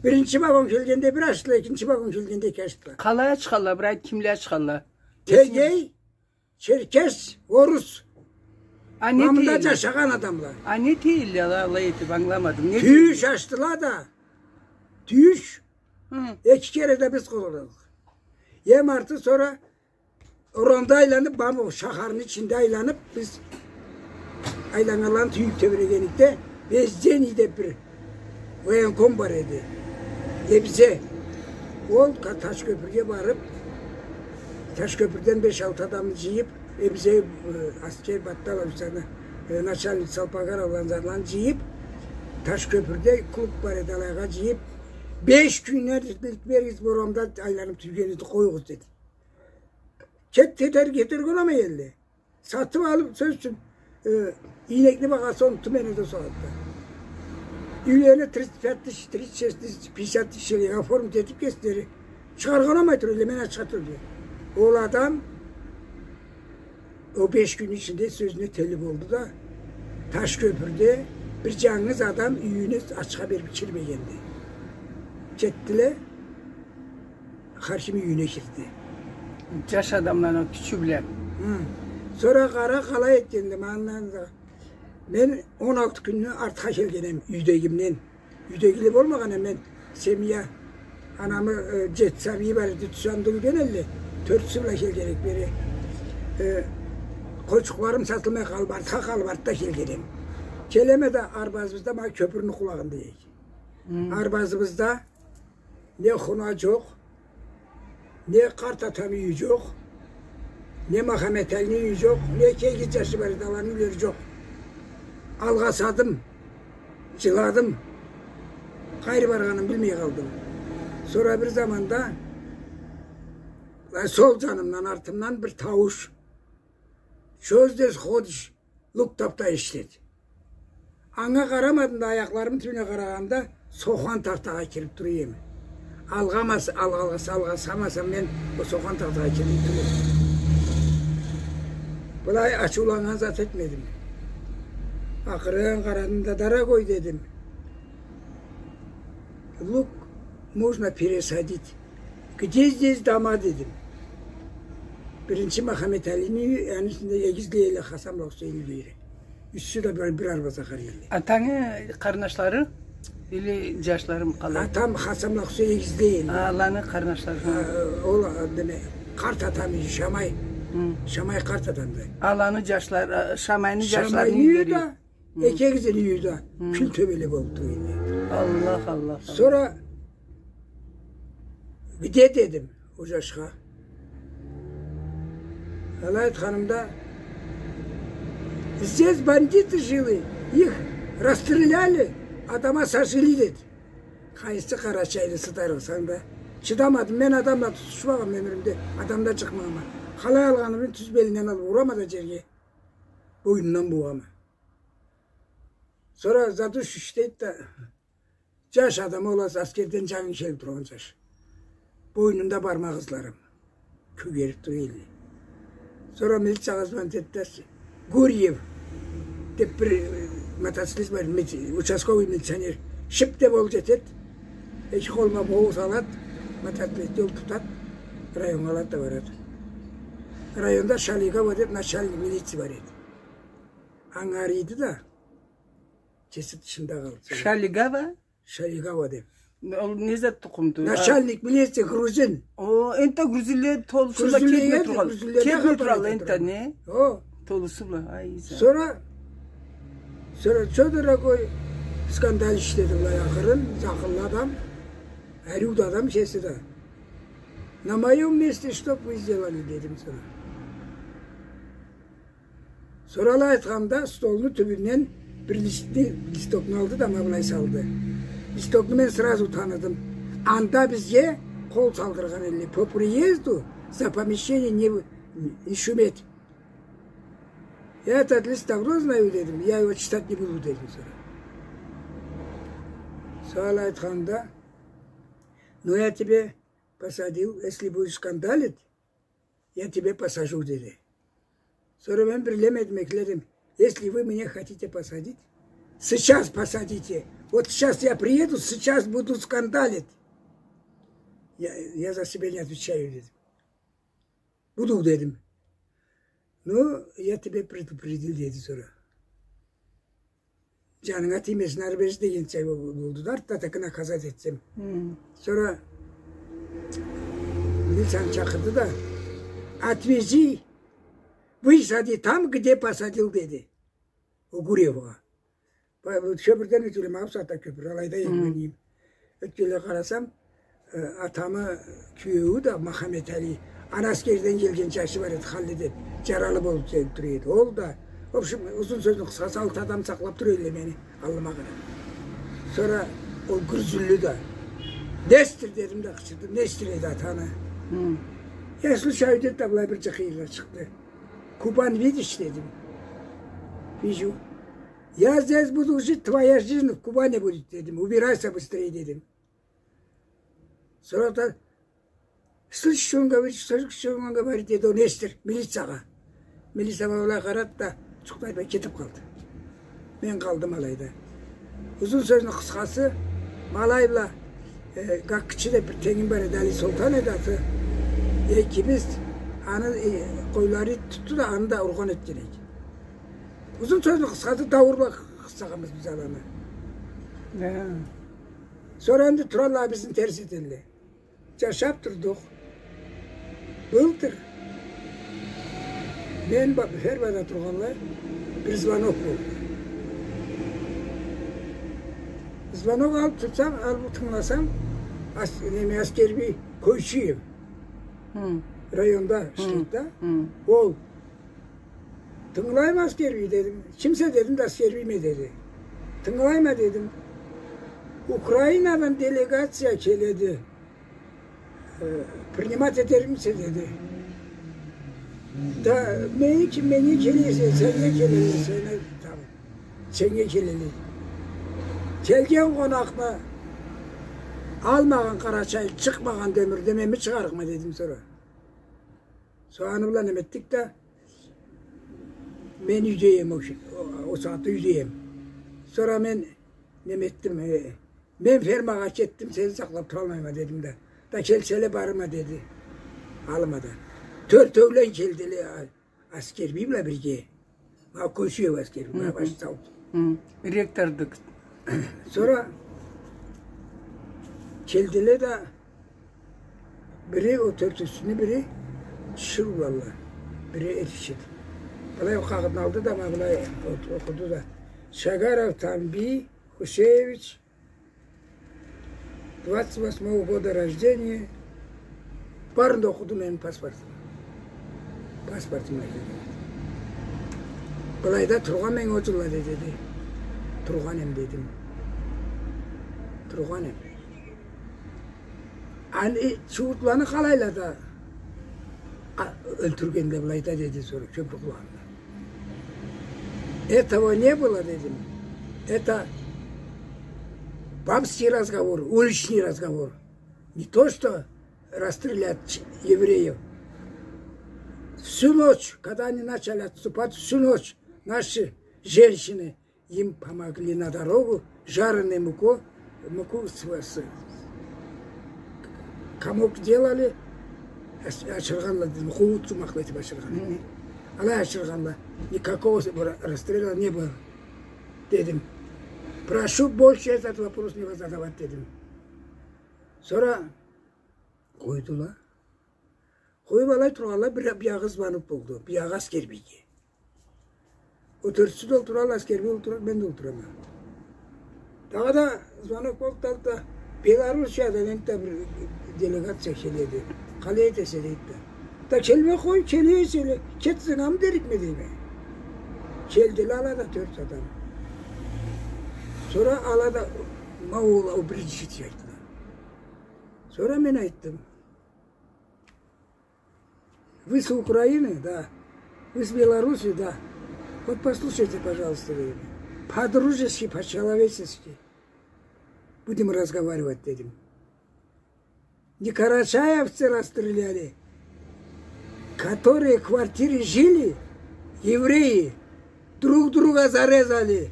Биринчи вагон келгенде бир ачдыла, экинчи вагон келгенде эки ачдыла. Къалай ачханла, бир айт, кимле ачханла? Тегей, черкес, орус. А не... Ма мында тейилле? Джашагъан адамла. А не тейилле ала, алай этип, ангыламадым. Не тейилле? Тюйюш ачдыла да. Тюйюш. Хы. Эки кере да биз къозгъалдыкъ. Эм арты сора орамда айланып, ма бу шахарны ичинде айланып, биз айланнганланы тюйюп тебирегенликде, Безденный деп бир военком бар эди. Эбзе. Ол Ка-, Ташкёпюрге барып, Ташкёпюрден беш-алты адамны джыйып, Эбзе, э, аскер Батталов, э, начальник Салпагар алгъан затланы джыйып, Ташкёпюрде клуб бар эди, алайгъа джыйып, беш кюннге дерлик беригиз, бу орамда айланып тюйген эди, къоюгъуз, деди. Кет-, кетер-, кетерге уламай элле. Сатып алып, сёз ючюн, э, ийнекни багъасы он тюмен эди ол сагъатда. Юйлерин тридцать пять тысяч, тридцать шесть тысяч, пятьдесят тысяч тенге оформить этип кеслери. Чыгъаргъа уламай тура элле, мен ачха тюлдю. Ол адам ол беш кюнню ичинде сёзюне тели болду да, Ташкёпюрде бир джангыз адам юйюне ачха берип кирмегенди. Кетдиле. Хар ким юйюне кирди. Джаш адамланы кючю бла. Хы. Сора къара, къалай этгенди, андан да. Мен он алты кюнню артха келгенем юйдегимден. Юйдегили болмагъан эм мен, семья. Анамы, э, джети сабийи бар эди, тюз анда ёлген элле. Тёртюсю бла келгенек бери. Э, къойчукъларым сатылмай къалып, артха къалып, артда келгенем. Келеме да, арбазыбызда, ма, кёпюрню къулагъында эдик. Хы. Арбазыбызда не хуна джокъ, не къарт атамы юйю джокъ, не Махаметалини юйю джокъ, не эки эгиз джашы бар эди, аланы юйлери джокъ. Алгъасадым, джыладым. Къайры баргъанымы билмей къалдым. Сора бир заманда, э, сол джанымдан, артымдан бир таууш: «Чё здесь ходишь?» Лук тапта ишледи. Анга къарамадым да, аякъларымы тюбюне къарагъанда, сохан тахтагъа кирип тура эдим. Алгъамас-, алгъас-, алгъасамасам, мен ол сохан тахтагъа кирип тура эдим. Былай ачыуланнган зат этмедим. Акъырын къарадым да, «Дорогой, — дедим, — лук можно пересадить. Где здесь дома?» — дедим. Биринчи Махаметалини юйю, аны юсюнде эгиз элле Хасан бла Хусейнни юйю. Юсю да бир, бир арбазгъа къарай элле. Атангы къарнашлары? Или джашларым къалай? Атам Хасамла Хусейн эгизде эди. А, аланы къарнашлары. А, ол, а, неме, къарт атам эди, Шамай. Хы. Шамай къарт атамды. Аланы джашлары, а, Шамайны джашларыны юйю да, хы, эки эгизини юйю да, хы, кюл тёбеле болуб тургъан эди. Аллах, Аллах, Аллах. Сора, где дедим? Ол джашха. Алай айтханымда, здесь бандиты жили, их расстреляли, а дома сожгли, деди. Къайсы къарачайлысы тарыкъсанг да. Чыдамадым, мен адамла тутушмагъанма ёмюрюмде, адамдан чыкъмагъанма. Къалай алгъанымы тюз белинден алыб урама да джерге. Бойнундан бууама. Сора за душу ишлейди да, джаш адам ол, аскерден джангы келиб тургъан джаш. Бойнунда бармакъ ызларым. Кёгериб тура эди. Сора милициягъа звонить этди да, Гурьев деб бир, э, мотоциклист бар, милици-, участковый милиционер. Шып деб ол джетед. Эки къолума богъуз алад, мотоциклистни ол тутад, районнга алад да барад. Районда Шалигава деб начальник милиции бар эди. Анга арыйды да, кеси тышында къалды. Шалигава? Шалигава деб. Ол не зат тукъумду? А. Начальник милиции грузин. О, энтда грузинле толусу бла кетмей тургъан. Грузинле кетмей тургъан энтда, не? О. Толусу бла, ай, зат. Сора, сора чё дорогой скандал ишледи былай акъырын, акъыллы адам, ариу да адам кеси да. На моём месте что б вы сделали, дедим сора. Сора алай айтханда, столну тюбюнден бир листни, листокну алды да, ма былай салды. Листокну мен сразу таныдым. Анда бизге къол салдыргъан эдиле. По приезду за помещение не, не шуметь. Я этот лист давно знаю, дедим, я его читать не буду, дедим сора. Сора алай айтханда, ну я тебе посадил, если будешь скандалить, я тебе посажу, деди. Сора мен бир лем этмекледим. Если вы меня хотите посадить, сейчас посадите. Вот сейчас я приеду, сейчас буду скандалить. Я, я за себя не отвечаю, дедим. Буду, дедим. Ну, я тебе предупредил, деди сора. Джанынга тиймесин, ары-бери дегенча бол-, болду да, артда так наказать этсем. Хы. Сора милицияны чакъырды да, отвези, высади там, где посадил, деди. Ол Гурьевгъа. Ба-, бу кёпюрден ётюлеме, бусагъатда кёпюр, алайда эдим. Хы. Ётгенлей къарасам, э, атамы кюеую да, Махаммет-Али, аны аскерден келген джашы бар эди, Халли деб, джаралы болуб келиб тура эди. Ол да, в общем, узун сёзню къысхасы, алты адам сакълаб тура эдиле мени, аллыма къараб. Сора ол грузинлю да, Нестор дедим да къычырдым, Нестор эди атаны. Хы. Я, слушай, деди да, былай бир джыкъ ыйыргъа чыкъды. Кубань видишь, дедим. Вижу. Я здесь буду жить, твоя жизнь в Кубани будет, дедим. Убирайся быстрее, дедим. Сора да, слышишь, что он говорит, слышишь, что он говорит, деди ол Нестор милициягъа. Милиция ма былай къарады да, джукъ да айтмай кетиб къалды. Мен къалдым алайда. Узун сёзню къысхасы, ма алай бла, э, Гаккычы деб бир тенгим бар эди, Али Солтан эди аты. Экибиз аны, э, къойларын тутду да, аны да ургъан этген эдик. Узун сёзню къысхасы, дауур бла къысхагъанбыз биз аланы. Хы. Сора энди туралла бизни терс этелле. Джашаб турдукъ. Былтыр мен ба-, фермада тургъанлай бир звонок болду. Звонок алыб турсам, алыб тынгыласам, ас-, неме, Аскербий Койчуев. Хы. Районда ишлейди да. Хы. Ол Тынгылайма, Аскербий, дедим. Кимсе дедим да, Аскербийме деди. Тынгылайма, дедим. Украинадан делегация келеди. Э, принимать этермисе, деди. Да, мени ки-, меннге келесе, сеннге келелле, сени, там, сеннге келелле. Келген къонакъны алмагъан къарачай чыкъмагъан да ёмюрде, мен ми чыгъарыкъма, дедим сора. Сора аны бла неме этдик да, мен юйде эм, ол, ол сагъатда юйде эм. Сора мен неме этдим, э, мен фермагъа кетдим, сени сакълаб туралмайма, дедим да. Да келселе барырма, деди. Алма да. Тёртеулен келдиле, а-, Аскербий бла бирге. Ма Койчуев Аскербий, ма баш сау. Хы. Ректорду. Сора Келдиле да, бири, о тёртюнчюсюню бири тиширыулалла, бири эркишиди. Былай къагъытны алды да, ма былай о-, окъуду да. Шагаров Тамбий Хусеевич, двадцать восьмого года рождения, барын да окъуду мени паспортума. Паспортума деди. Былайда тургъанма мен о джыллада, деди. Тургъан эм, дедим. Тургъан эм. Аны, э, чуутланы къалайла да, а, ёлтюргенле былайда, деди сора, кёпюр къулагъында. Этого не было, дедим. Это бабский разговор, уличный разговор. Не то, что расстрелять ч-, евреев. Всю ночь, когда они начали отступать, всю ночь наши женщины им помогли на дорогу, жареную муку, муку с, с, комок делали, аш-, ашыргъанла, дедим, къууут джумакълы этиб ашыргъанла. Алай ашыргъанла, никакого с-, ра-, расстрела не было, дедим. Прошу больше этот вопрос не задавать, дедим. Сора къойдула. Къоюб алай тургъанлай, бир, биягъы звонок болду. Биягъы Аскербийге. О тёртюсю да олтуралла, Аскербий олтурады, мен да олтурама. Дагъыда звонок болду да, Белоруссиядан энтда бир делегация келеди. Къалай этесе, дейди да. Да келме къой, келе эселе, кетсенг аны дерикме, дейме. Келдиле ала да тёрт адам. Сора ала да, ма ол, ол биринчи айтдыла. Сора мен айтдым. Вы с Украины? Да. Вы с Беларуси? Да. Вот послушайте, пожалуйста, дедим. По-дружески, по-человечески будем разговаривать, дедим. Не карачаевцы расстреляли, которые в квартире жили, евреи, друг друга зарезали.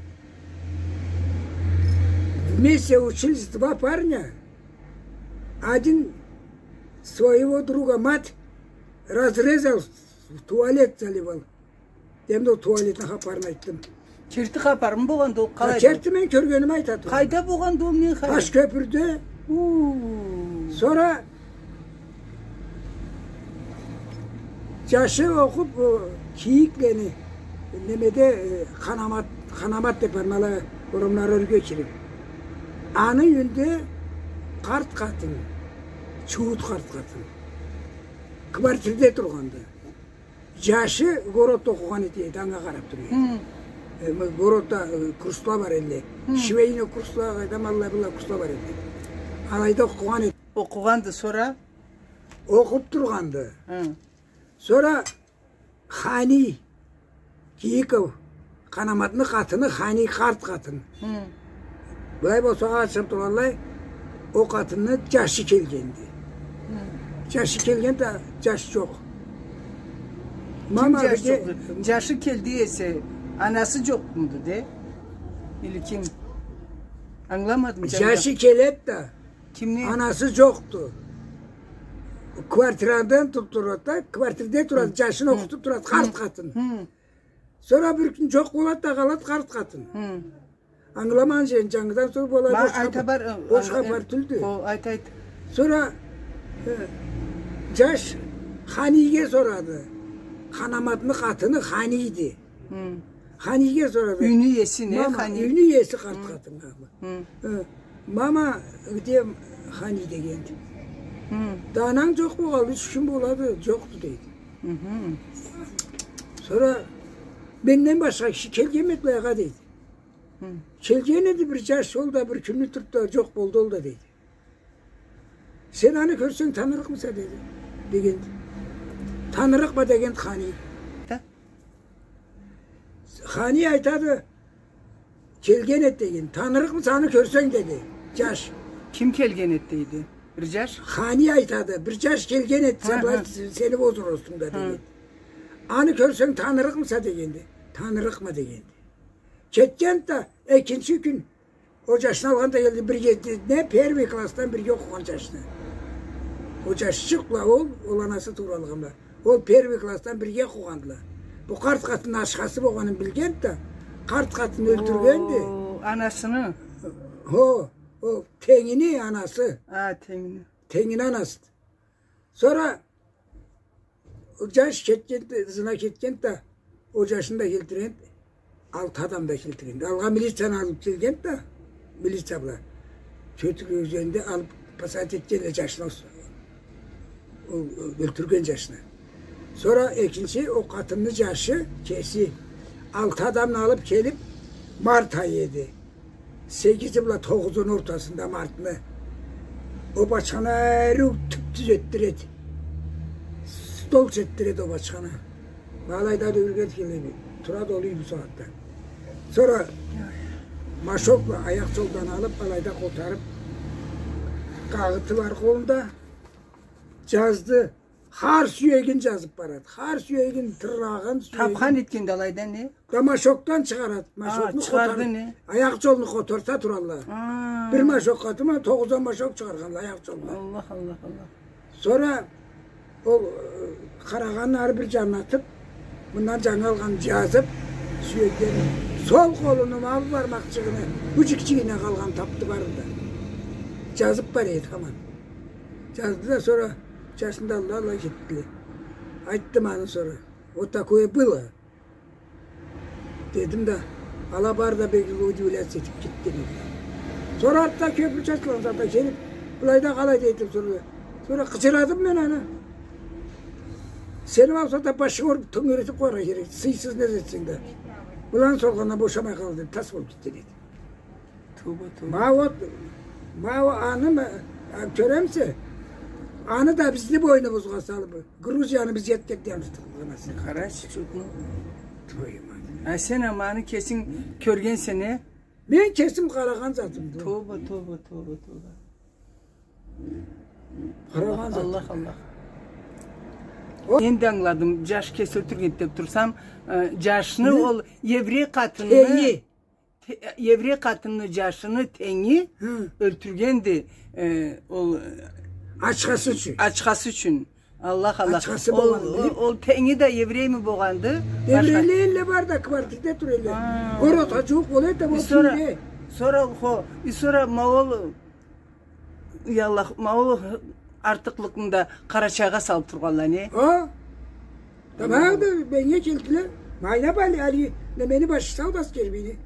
Вместе учились два парня. Один своего друга мать разрезал, в туалет заливал. Мен да ол туалетни хапарын айтдым. Керти хапармы болгъанды ол, къалай? Керти, мен кёргеними айтады. Къайда болгъанды ол, мен къайда? Ташкёпюрде. Уу. Сора джашы окъуб, о, Кийиклени, немеде, э, Ханамат, Ханамат деб бар, ма алай орамлары ёрге кириб. Аны юйюнде къарт къатын, чууут къарт къатын. Квартирде тургъанды. Джашы городда окъугъан эди, анга къараб тура эди. Хы. Э, ма, городда, э, курсла бар эди. Хы. Швейный курсла, къайда, ма аллай-быллай курсла бар эди. Алайда окъугъан эди. Окъугъанды, сора? Окъуб тургъанды. Хы. Сора Хани Кийиков, Ханаматны къатыны Хани, къарт къатын. Хы. Былай босагъа ачылыб тургъанлай, ол къатынны джашы келгенди. Хы. Джашы келген да, джаш джокъ. Ким мама джаш джокъду? Джашы келди эсе, анасы джокъмуду, де? Или ким? Ангыламадым. Джашы келеди да, кимни? Анасы джокъду. Квартирадан тутуб турады да, квартирде турады, хы, джашын, хы, окъутуб турады, хы, къарт къатын. Хы. Сора бир кюн джокъ болады да къалады къарт къатын. Хы. Ангыламагъан джерин, джангыдан сора болады, бош хапар, э, бош хапар тюлдю. О, айт, айт. Сора, э, джаш Ханийге сорады. Ханаматны къатыны Ханийди. Хы. Ханийге сорады. Юйню иеси не, мама, Хани? Юйню иеси къарт къатын, мама. Хы. Э, мама, где Хани дегенди. Хы. Да ананг джокъ болгъанлы юч кюн болады, джокъду, дейди. Хы. Сора менден башха киши келгенмеди былайгъа, дейди. Хы. Келген эди бир джаш, ол да бир кюнню турду да, джокъ болду ол да, дейди. Сен аны кёрсенг, танырыкъмыса, деди. Дегенди. Танырыкъма, дегенди Хани. Да. Хани айтады, келген эди, деген. Танырыкъмыса, аны кёрсенг, деди. Джаш. Ким келген эди, дейди? Бир джаш? Хани айтады, бир джаш келген эди, ха, сен, ха, былай, сени возрастынгда, ха, деген. Аны кёрсенг, танырыкъмыса, дегенди. Танырыкъма, дегенди. Кетгенди да, экинчи кюн ол джашны алгъан да келди, бирге, не, первый классдан бирге окъугъан джашны. Ол джашчыкъ бла ол, ол анасы тууралгъа бла. Ол первый классдан бирге окъугъандыла. Бу къарт къатынны ашхасы болгъанын билгенди да, къарт къатынны ёлтюргенди. О, анасыны? Хо. Ол тенгини анасы. А, тенгини. Тенгини анасы. Сора ол джаш кетгенди, ызына кетгенди да, ол джашны да келтиргенди, алты адам да келтиргенди. Алгъа милицияны алыб келгенди да, милиция бла. Тёрт кюн ёзенде алыб посадить этгенле джашны, ол, ол ёлтюрген джашны. Сора экинчи ол къатынны джашы кеси алты адамны алыб келиб, март айы эди. Сегизи бла тогъузуну ортасында мартны. Ол бачханы ариу тюп-тюз этдиреди. Стол этдиреди ол бачханы. Ма алайда да юрюрге келеди. Турады ол юй бусагъатда. Сора машокла аякъ джолдан алыб, алайда къотарыб, къагъыты бар къолунда. Джазды. Хар сюегин джазыб барады. Хар сюегин, тырнагъын, сюегин. Тапхан этгенди алайда не? Да машокдан чыгъарады. А, машокну чыгъарды, къотарады. Не? Аякъ джолну къотарта туралла. А. Бир машокъ къатыма тогъуздан машокъ чыгъаргъанла аякъ джолну. Аллах, Аллах, Аллах. Сора ол, э, къарагъанын ары бир джанына атыб, мындан джангы алгъанын джазыб, сюекден сол къолуну ма бу бармакъчыгъыны бу джикчигине къалгъанын табды бары да. Джазыб бар эди хаман. Джазды да, сора джашны да алды, ала кетдиле. Айтдым аны сора. Вот такое было. Дедим да, ала бары да бек удивляться этиб кетген эди. Сора артда кёпюр чачылгъан затда келиб, былайда къалай дедим сора. Сора къычырадым мен аны. Сени болса да башынгы уруб, тёнгеретиб къояргъа керек. Сыйсыз не этсенг да. Быланы соргъандан бошамай къалды деб, тас болуб кетген эди. Тоба, тоба. Ма вот, ма вот аны, ма, а, кёремисе, аны да бизни бойнубузгъа салыб, Грузияны биз джетгенди, аны тутуб къоймаса. Къарачы, чудно. Твою мать. А сен ама аны кесинг кёргенсе, не? Мен кесим къарагъан затымды. Тоба, тоба, тоба, тоба. Къарагъан затым. Аллах, Аллах. О- Энди ангыладым, джаш кеси ёлтюргенди деб турсам, э, джашны, не? Ол еврей къатынны. Тенги. Те-, еврей къатынны джашыны тенги. Хы. Ёлтюргенди, э, ол, э, ачхасы ючюн. Ачхасы ючюн. Аллах, Аллах. Ачхасы болгъанды. Ол, ол тенги да еврейми болгъанды? Башха. Еврейле элле бар да, квартирде тура элле. А. Городха джууукъ бола эди, и ол сора, тюйюле. Сора, хо, и сора ма ол, я Аллах, ма ол артыкълыкъны да Къарачайгъа салыб тургъанла, не? А? Да, ма да, меннге келдиле. Майна бали, али, немени башы сауду, Аскербийни.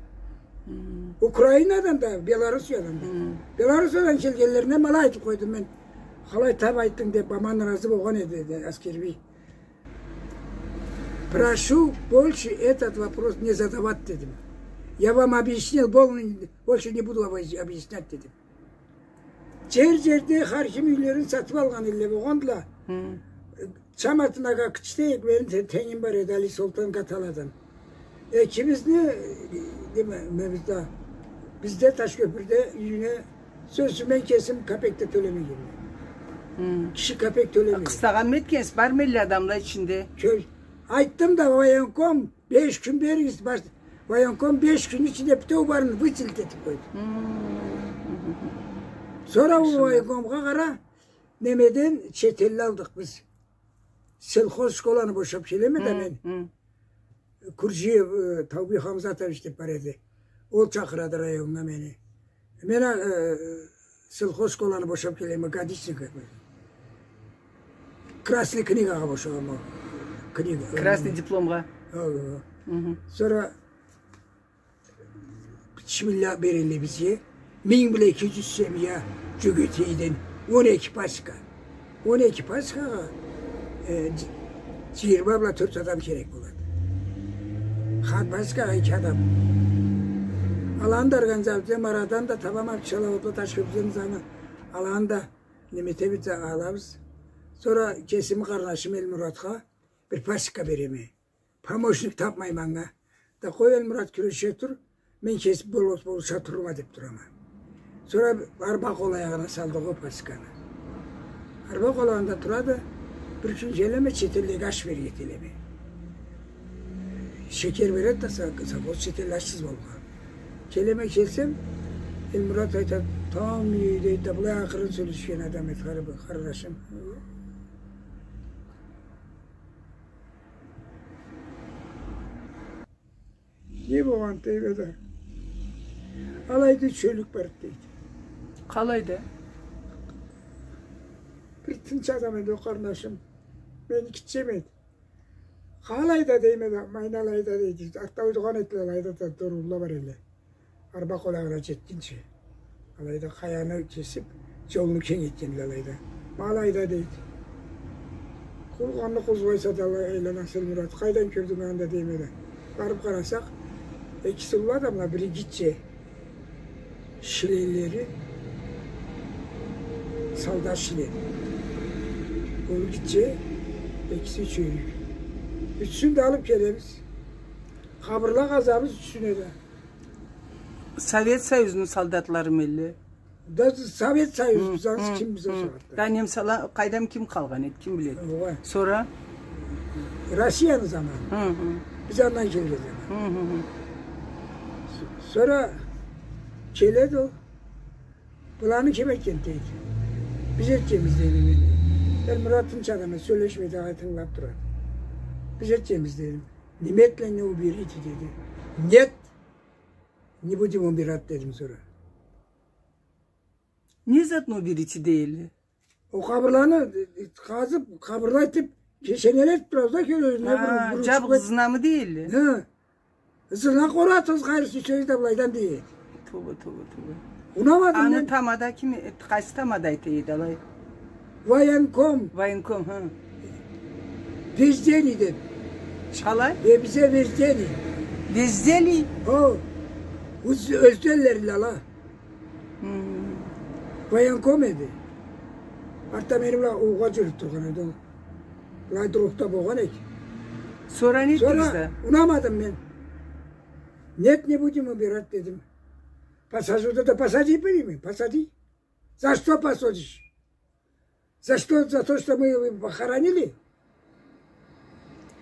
Хм. Украинадан да, Белоруссиядан да. Хм. Белоруссиядан келгенлерине ма алай айтыб къойдум мен. Къалай таб айтдынг деб, мама ыразы болгъан эди, Аскербий. Прошу больше этот вопрос не задавать, дедим. Я вам объяснил, бо-, больше не буду объяс-, объяснять, дедим. Джер-джерде хар ким юйлерин сатыб алгъан элле болгъандыла. Хы. Чаматынагъа кичи эк, мени те-, тенгим бар эди, Али Солтан Къаталадан. Экибизни, э, деме, мебизде, бизде Ташкёпюрде юйюне, сёз ючюн, мен кесим капек да тёлемегенме. Хы. Киши капек тёлемеген. Къыстагъанмы этгенсиз, бармы элле адамла ичинде? Кё-, айтдым да, военком, беш кюн беригиз, баш-, военком беш кюнню ичинде бютеу барын выселить этиб къойду. Хы. Сора ол военкомгъа къара, немеден чет элли алдыкъ биз. Сельхоз школаны бошаб келеме да мен. Хы, хы. Курджиев, э, Таубий Хамзатович деб бар эди. Ол чакъырады районнга мени. Мен, э, сельхоз школаны бошаб келеме, годичник. Красный книгагъа бошагъанма. Книга. Красный дипломгъа. О, о. Хы, хы. Сора бисмилля берелле бизге. Минг бла эки джюз семья Джёгетейден, он эки пачка. Он эки пачкагъа, э, дж-, джыйырма бла тёрт адам керек болады. Хар пачкагъа эки адам. Аланы да организовать этеме, арадан да табама, чалауатла ташып, бизге заны, аланы да неме этебиз да алабыз. Сора кесими къарнашым Элмуратха бир пачка береме. Помощник табмайма анга. Да къой, Элмурат, кюреше тур, мен кесим болуш-, болуша турурма деп турама. Сора арба къол аягъына салдыкъ ол пачканы. Арба къол аягъында турады, бир кюн келеме, чет эллеге аш берирге келеме. Шекер береди да, са-, совхоз чет элле ашсыз болгъан. Келеме, келсем, Элмурат айтады, тамам, дейди да, былай акъырын сёлешген адам эди, къар-, къарнашым. Не болгъан, дейме да. Алайда чёлюк барды, дейди. Къалайда? Бир тынч адам эди ол къарнашым. Мени гитчем эди. Къалайда дейме да, майналайда дейди. Артда уйдугъан этдиле алайда да, доругъунла бар элле. Арба къолагъына джетгинчи. Алайда къаяны кесип, джолну кенг этгенле алайда. Ма алайда дейди. Къургъанны къозгъайса да алай айлана Селмурат. Къайдан кёрдюнг анда дейме да. Барып къарасакъ, экиси уллу адамла, бири гитче. Шленлери солдат шлем. Ол гитче, экиси ючеуюн. Ючюсюн да алып келебиз. Къабырла къазабыз ючюсюне да. Совет Союзну солдатларымы элле? Да Совет Союз, биз ансы кимбиз ол сагъатда? Да немсала, къайдам, ким къалгъан эди, ким биледи? Огъай. Сора? Россияны заманы. Биз андан келген заман. Сора келеди ол. Буланы ким этген дейди. Биз этгенбиз дейди мен. Бир Мурат тынч адам эди, сёлешмей, дагъы тынгылап турады. Биз этгенбиз дедим. Немедленно уберите деди. Нет, не будем убирать дедим сора. Не затны уберите дейле? Ол къабырланы, э, э, къазып, къабырла этип, кесенеле этип турабыз да, кёлебиз, не, ха, бир, бир джабыгъыз ызынамы дейле? Хы. Ызындан къорасыз, къайрысы сёз да былайдан дейди. Тоба, тоба, тоба. Унамадым мен. Аны тамада ким, э, къайсы тамада айта эди алай? Военком. Военком, ха. Безделье деп. Къалай? Э, бизге безделье. Безделье? О. Ёз-, ёзденлериле ала. Военком эди. Артда мени бла уугъа джюрюп тургъан эди ол. Былай другда болгъан эди. Сора не этдигиз да? Сора унамадым мен. Нет, не будем убирать дедим. Посажу деди, посади, береме, посади. За что посадишь? За что? За то, что мы его похоронили?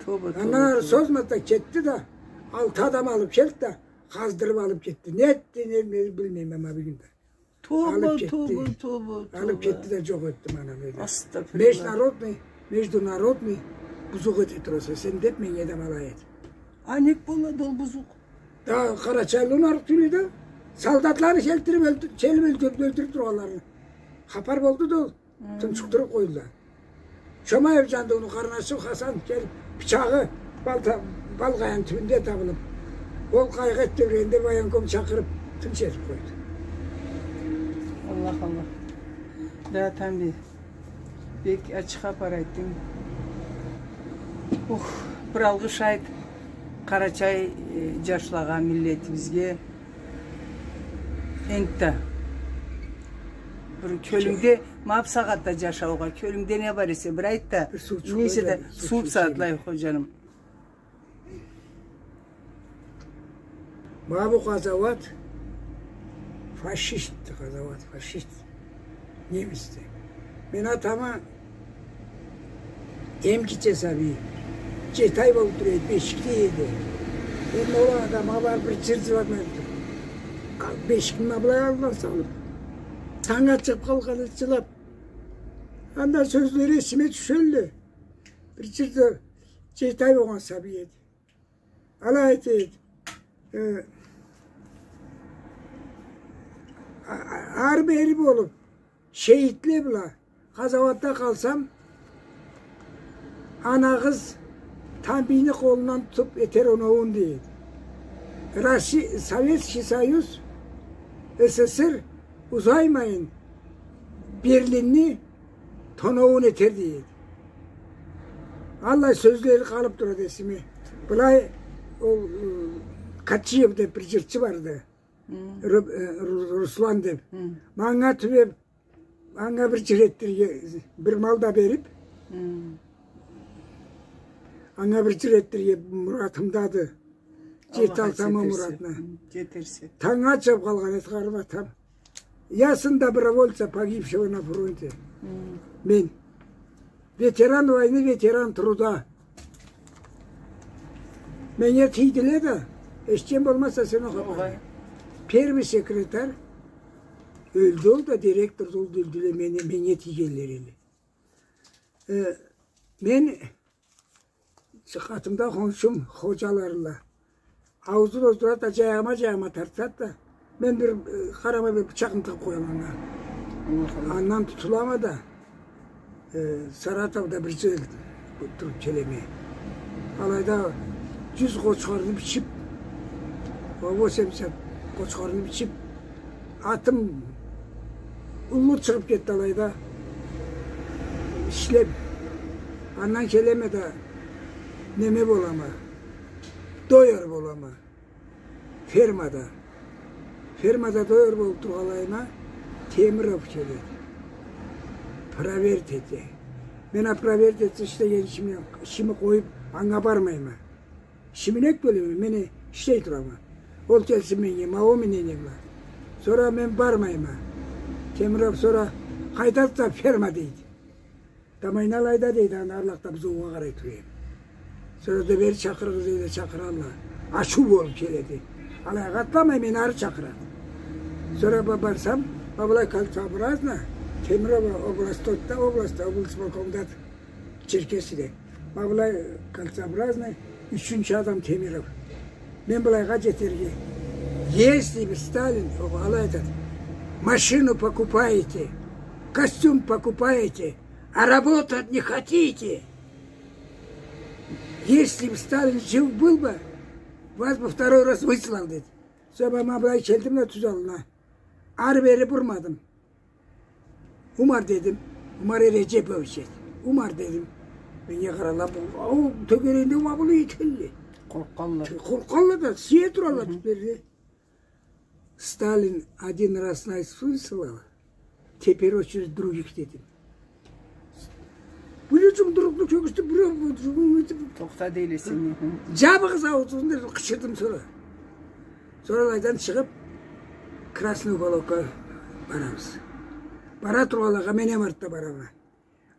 Тоба, тоба, тоба. Андан ары созмады да, кетди да, алты адам алып келди да, къаздырып алып кетди. Не этди, не этмеди, билмейме ма бюгюн да. Тоба, тоба, тоба, тоба. Алып кетди да, джокъ этди ма аны. Астагъфируллах. Международный, международный бузукъ эте тураса сен деп, меннге да ма алай эди. А нек болады ол бузукъ? Да къарачайлыны ары тюйюл да, солдатланы келтирип ёлтюр-, келип ёлтюрюп, ёлтюрюп тургъанлары. Хапар болду да ол. Тунчукъдуруп къойдула. Чомаев Джандыуну къарнашы Хасан келип, бычагъы балта-, бал къаяны тюбюнде табылып, ол къайгъы этди дегенде, военком чакъырып, тынч этип къойду. Аллах, Аллах. Да, Тамбий. Бек ачыкъ хапар айтдынг. Ух, бир алгъыш айт Къарачай, э, джашлагъа, миллетибизге. Энтда. Бир кёлюнгде, ма бусагъатда джашаугъа, кёлюнгде не бар эсе, бир айт да. Бир сууучукъ, нейсе да, сууучукъ сууукъ сагъатлай, ходжаным. Ма бу къазауат фашистди, къазауат фашист. Немецди. Мен атама эм гитче сабий. Джети ай болуп тура эди, бешикде эди. Мен ол адамгъа барып бир джыр джылап, бешикни ма былай аллына салып, танг атып къалгъан эди, джылап. Анда сёзлери эсиме тюшелле. Бир джырда, джети ай болгъан сабий эди. Алай эте эди. Э, а-, а-, ары-бери болуп, шейитле бла къазауатда къалсам, анагъыз Тамбийни къолундан тутуп этер оноуун, дейди. Росси-, Советский Союз, СССР узаймайын Берлинни тоноуун этер, дейди. Аллай сёзлери къалып турады эсиме. Былай ол, ы, Катчиев деп бир джырчы барды. Ру-, э, Ру-, Руслан деп. Манга тюбеп, анга бир джыр этдирирге, бир мал да берип, анга бир джыр этдирирге муратымдады. Джете алсам ол муратына. Джетерсе. Танг атып къалгъан эди, къарнашым. Я сын добровольца, погибшего на фронте. Мен. Ветеран войны, ветеран труда. Меннге тийдиле да, эшитген болмазса сен ол хапарны. Огъай. Первый секретарь ёлдю, ол да директор, ол да ёлдюле, мени, меннге тийгенле эди. Э, мен къатымда хоншум, ходжаларыла. Ауузун оздурады да, джаягъыма, джаягъыма тартады да. Мен бир, э, къарама бир бычакъны тыгъып къояма анга. Аллах, Аллах. Андан тутулама да, э, Саратовда бир джыл туруп келеме. Алайда джюз къочхарны бичип, восемьдесят къочхарны бичип, атым уллу чыгъып кетди алайда. Ишлеп. Андан келеме да неме болама. Дояр болама. Фермада. Фермада дояр болуп тургъанлайыма Темиров келеди. Проверить эте. Мен а проверить этсе ишлеген ишими, ишими къоюп, анга бармайма. Ишими нек бёлеме, мен ишлей турама. Ол келсин меннге, ма ол меннге не бла. Сора мен бармайма. Темиров сора, къайдады да ферма, дейди. Тамайны алайда, дейди, аны арлакъда бузоугъа къарай тура эдим. Сора да бери чакъырыгъыз, дейди, чакъыралла. Ачыу болуп келеди. Алайгъа атламай, мени ары чакъырады. Сора ба-, барсам, ма былай кольцеобразно, Темирова областьда, областьда, облсполкомда, Черкесиде. Ма былай кольцеобразный, ючюнчю адам Темиров. Мен былайгъа джетерге. Если бы Сталин, о, алай айтады, машину покупаете, костюм покупаете, а работать не хотите. Если бы Сталин жив был бы, вас бы второй раз выслал, деди. Сора ма былай келдим да тюз аллына. Ары-бери бурмадым. Умар дедим. Умар Реджепович эди. Умар дедим. Меннге къаралла, бу, ау, тёгерегинде ма былай этелле. Къоркъалла. Къоркъалла да, сие туралла тюплеринде. Сталин один раз нас выслал, теперь очередь других, дедим. Бу не джумдурукъну кёргюзтюп, бу не джумдурукъну... Тохта дейле сен, хы. Джабыгъыз аузугъузну, дедим, къычырдым сора. Сора алайдан чыгъып, Красный уголокга барабыз. Бара тургъанлагъа мен эм артда барама.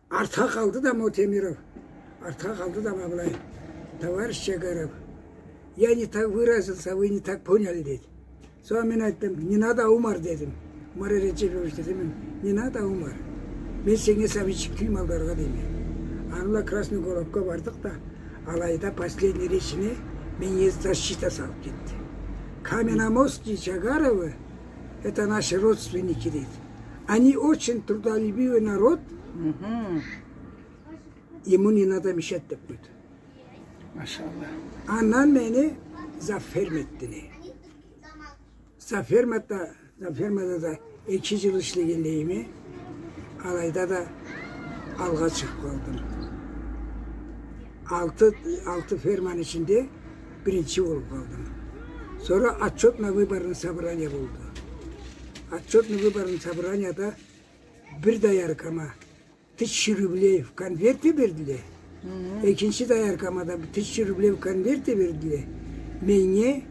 Артха къалды да ма Темиров. Артха къалды да ма былай. Товарищ Джагаров, я не так выразился, вы не так поняли, деди. Сора мен айтдым, не надо, Умар, дедим. Умар Реджепович, дедим мен, не надо, Умар. Мен сеннге сабийчик тюйюлме алдаргъа, дейме. Аны бла Красный уголокга бардыкъ да, алайда последний речине меннге защита салып кетди. Каменномостские Джагаровы, это наши родственники, дейди. Они очень трудолюбивый народ, ему не надо мешать, деп къойду. Машалла. Андан мени завферм этдиле. Завфермада, завфермада да эки джыл ишлегенлейиме, алайда да алгъа чыгъып къалдым. Алты, алты ферманы ичинде биринчи болуп къалдым. Сора отчётно-выборный собрание болду. Отчётно-выборный собранияда бир дояркама тысяча рублей в конверте бердиле. Экинчи дояркама да тысяча рублей в конверте бердиле. Меннге,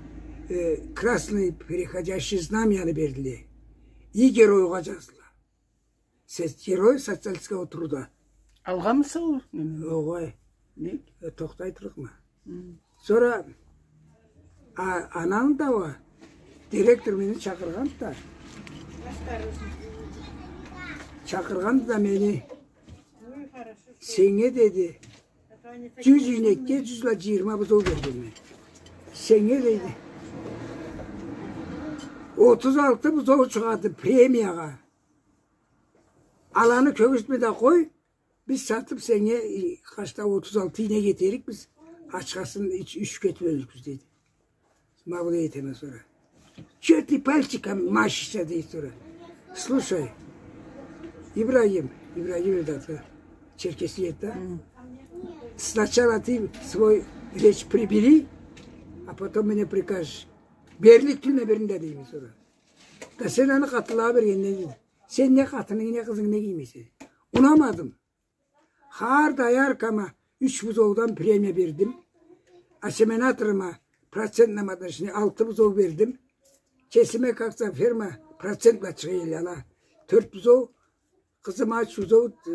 э, красный переходящий знамяны бердиле. И геройгъа джаздыла. Сен герой социалистического труда. Алгъанмыса ол? Огъай. Не? Э, тохта, айтырыкъма. Сора, а, ананы да уа, директор мени чакъыргъанды да. Чакъыргъанды да мени. Сеннге, деди, джюз ийнекге джюз бла джыйырма бузоу бергенме. Сеннге, деди, отуз алты бузоу чыгъады премиягъа. Аланы кёргюзтме да къой, биз сатып сеннге, э, къачда, отуз алты ийнек этерикбиз, ачхасын ич-, ючге бёлюрбюз, деди. Ма былай этеме сора. Чё ты пальчиком машешься, дейди сора. Слушай, Ибрагим, Ибрагим эди аты, черкесле эди да. Сначала ты свой речь прибери, а потом мне прикажешь. Берлик тюлме бирин да, дейме сора. Да сен аны къатынлагъа бергенинге, дейди. Сен не къатынынгы, не къызынгы не гиймейсе? Унамадым. Хар дояркама юч бузоудан премия бердим. Осеменаторума процентном отношении алты бузоу бердим. Кесиме как завферма процент бла чыгъа эдиле ала. Тёрт бузоу, къызыма юч бузоу, э,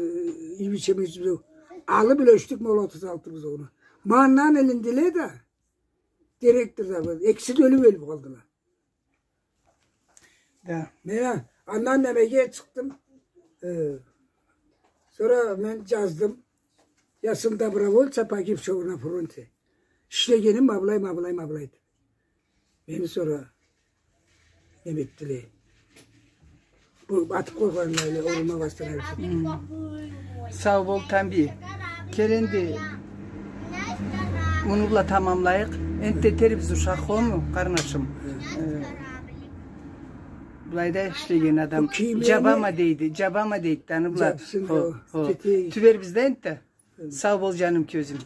ийнечеме юч бузоу. Алып юлешдик ма ол отуз алты бузоуну. Ма андан илиндиле да, директор да, экиси да ёлюп, ёлюп къалдыла. Да. Мен а-, андан немеге чыкъдым. Э, сора мен джаздым. Я сын добровольца, погибшего на фронте. Ишлегеним ма былай, ма былай, ма былай деп. Мени сора Неме этдиле. Бу атыб къойгъанла эле орума бастыра. Сау бол, Тамби. Кел энди, муну бла тамамлайыкъ. Энтда этербиз ушакъ, хо му, къарнашым? Э, былайда ишлеген адам. Бу кийимлени... Джабама дейди, джабама дейди, аны бла. Джабсын. Хо, хо. Тюбербиз да энтда. Сау бол, джаным, кёзюм.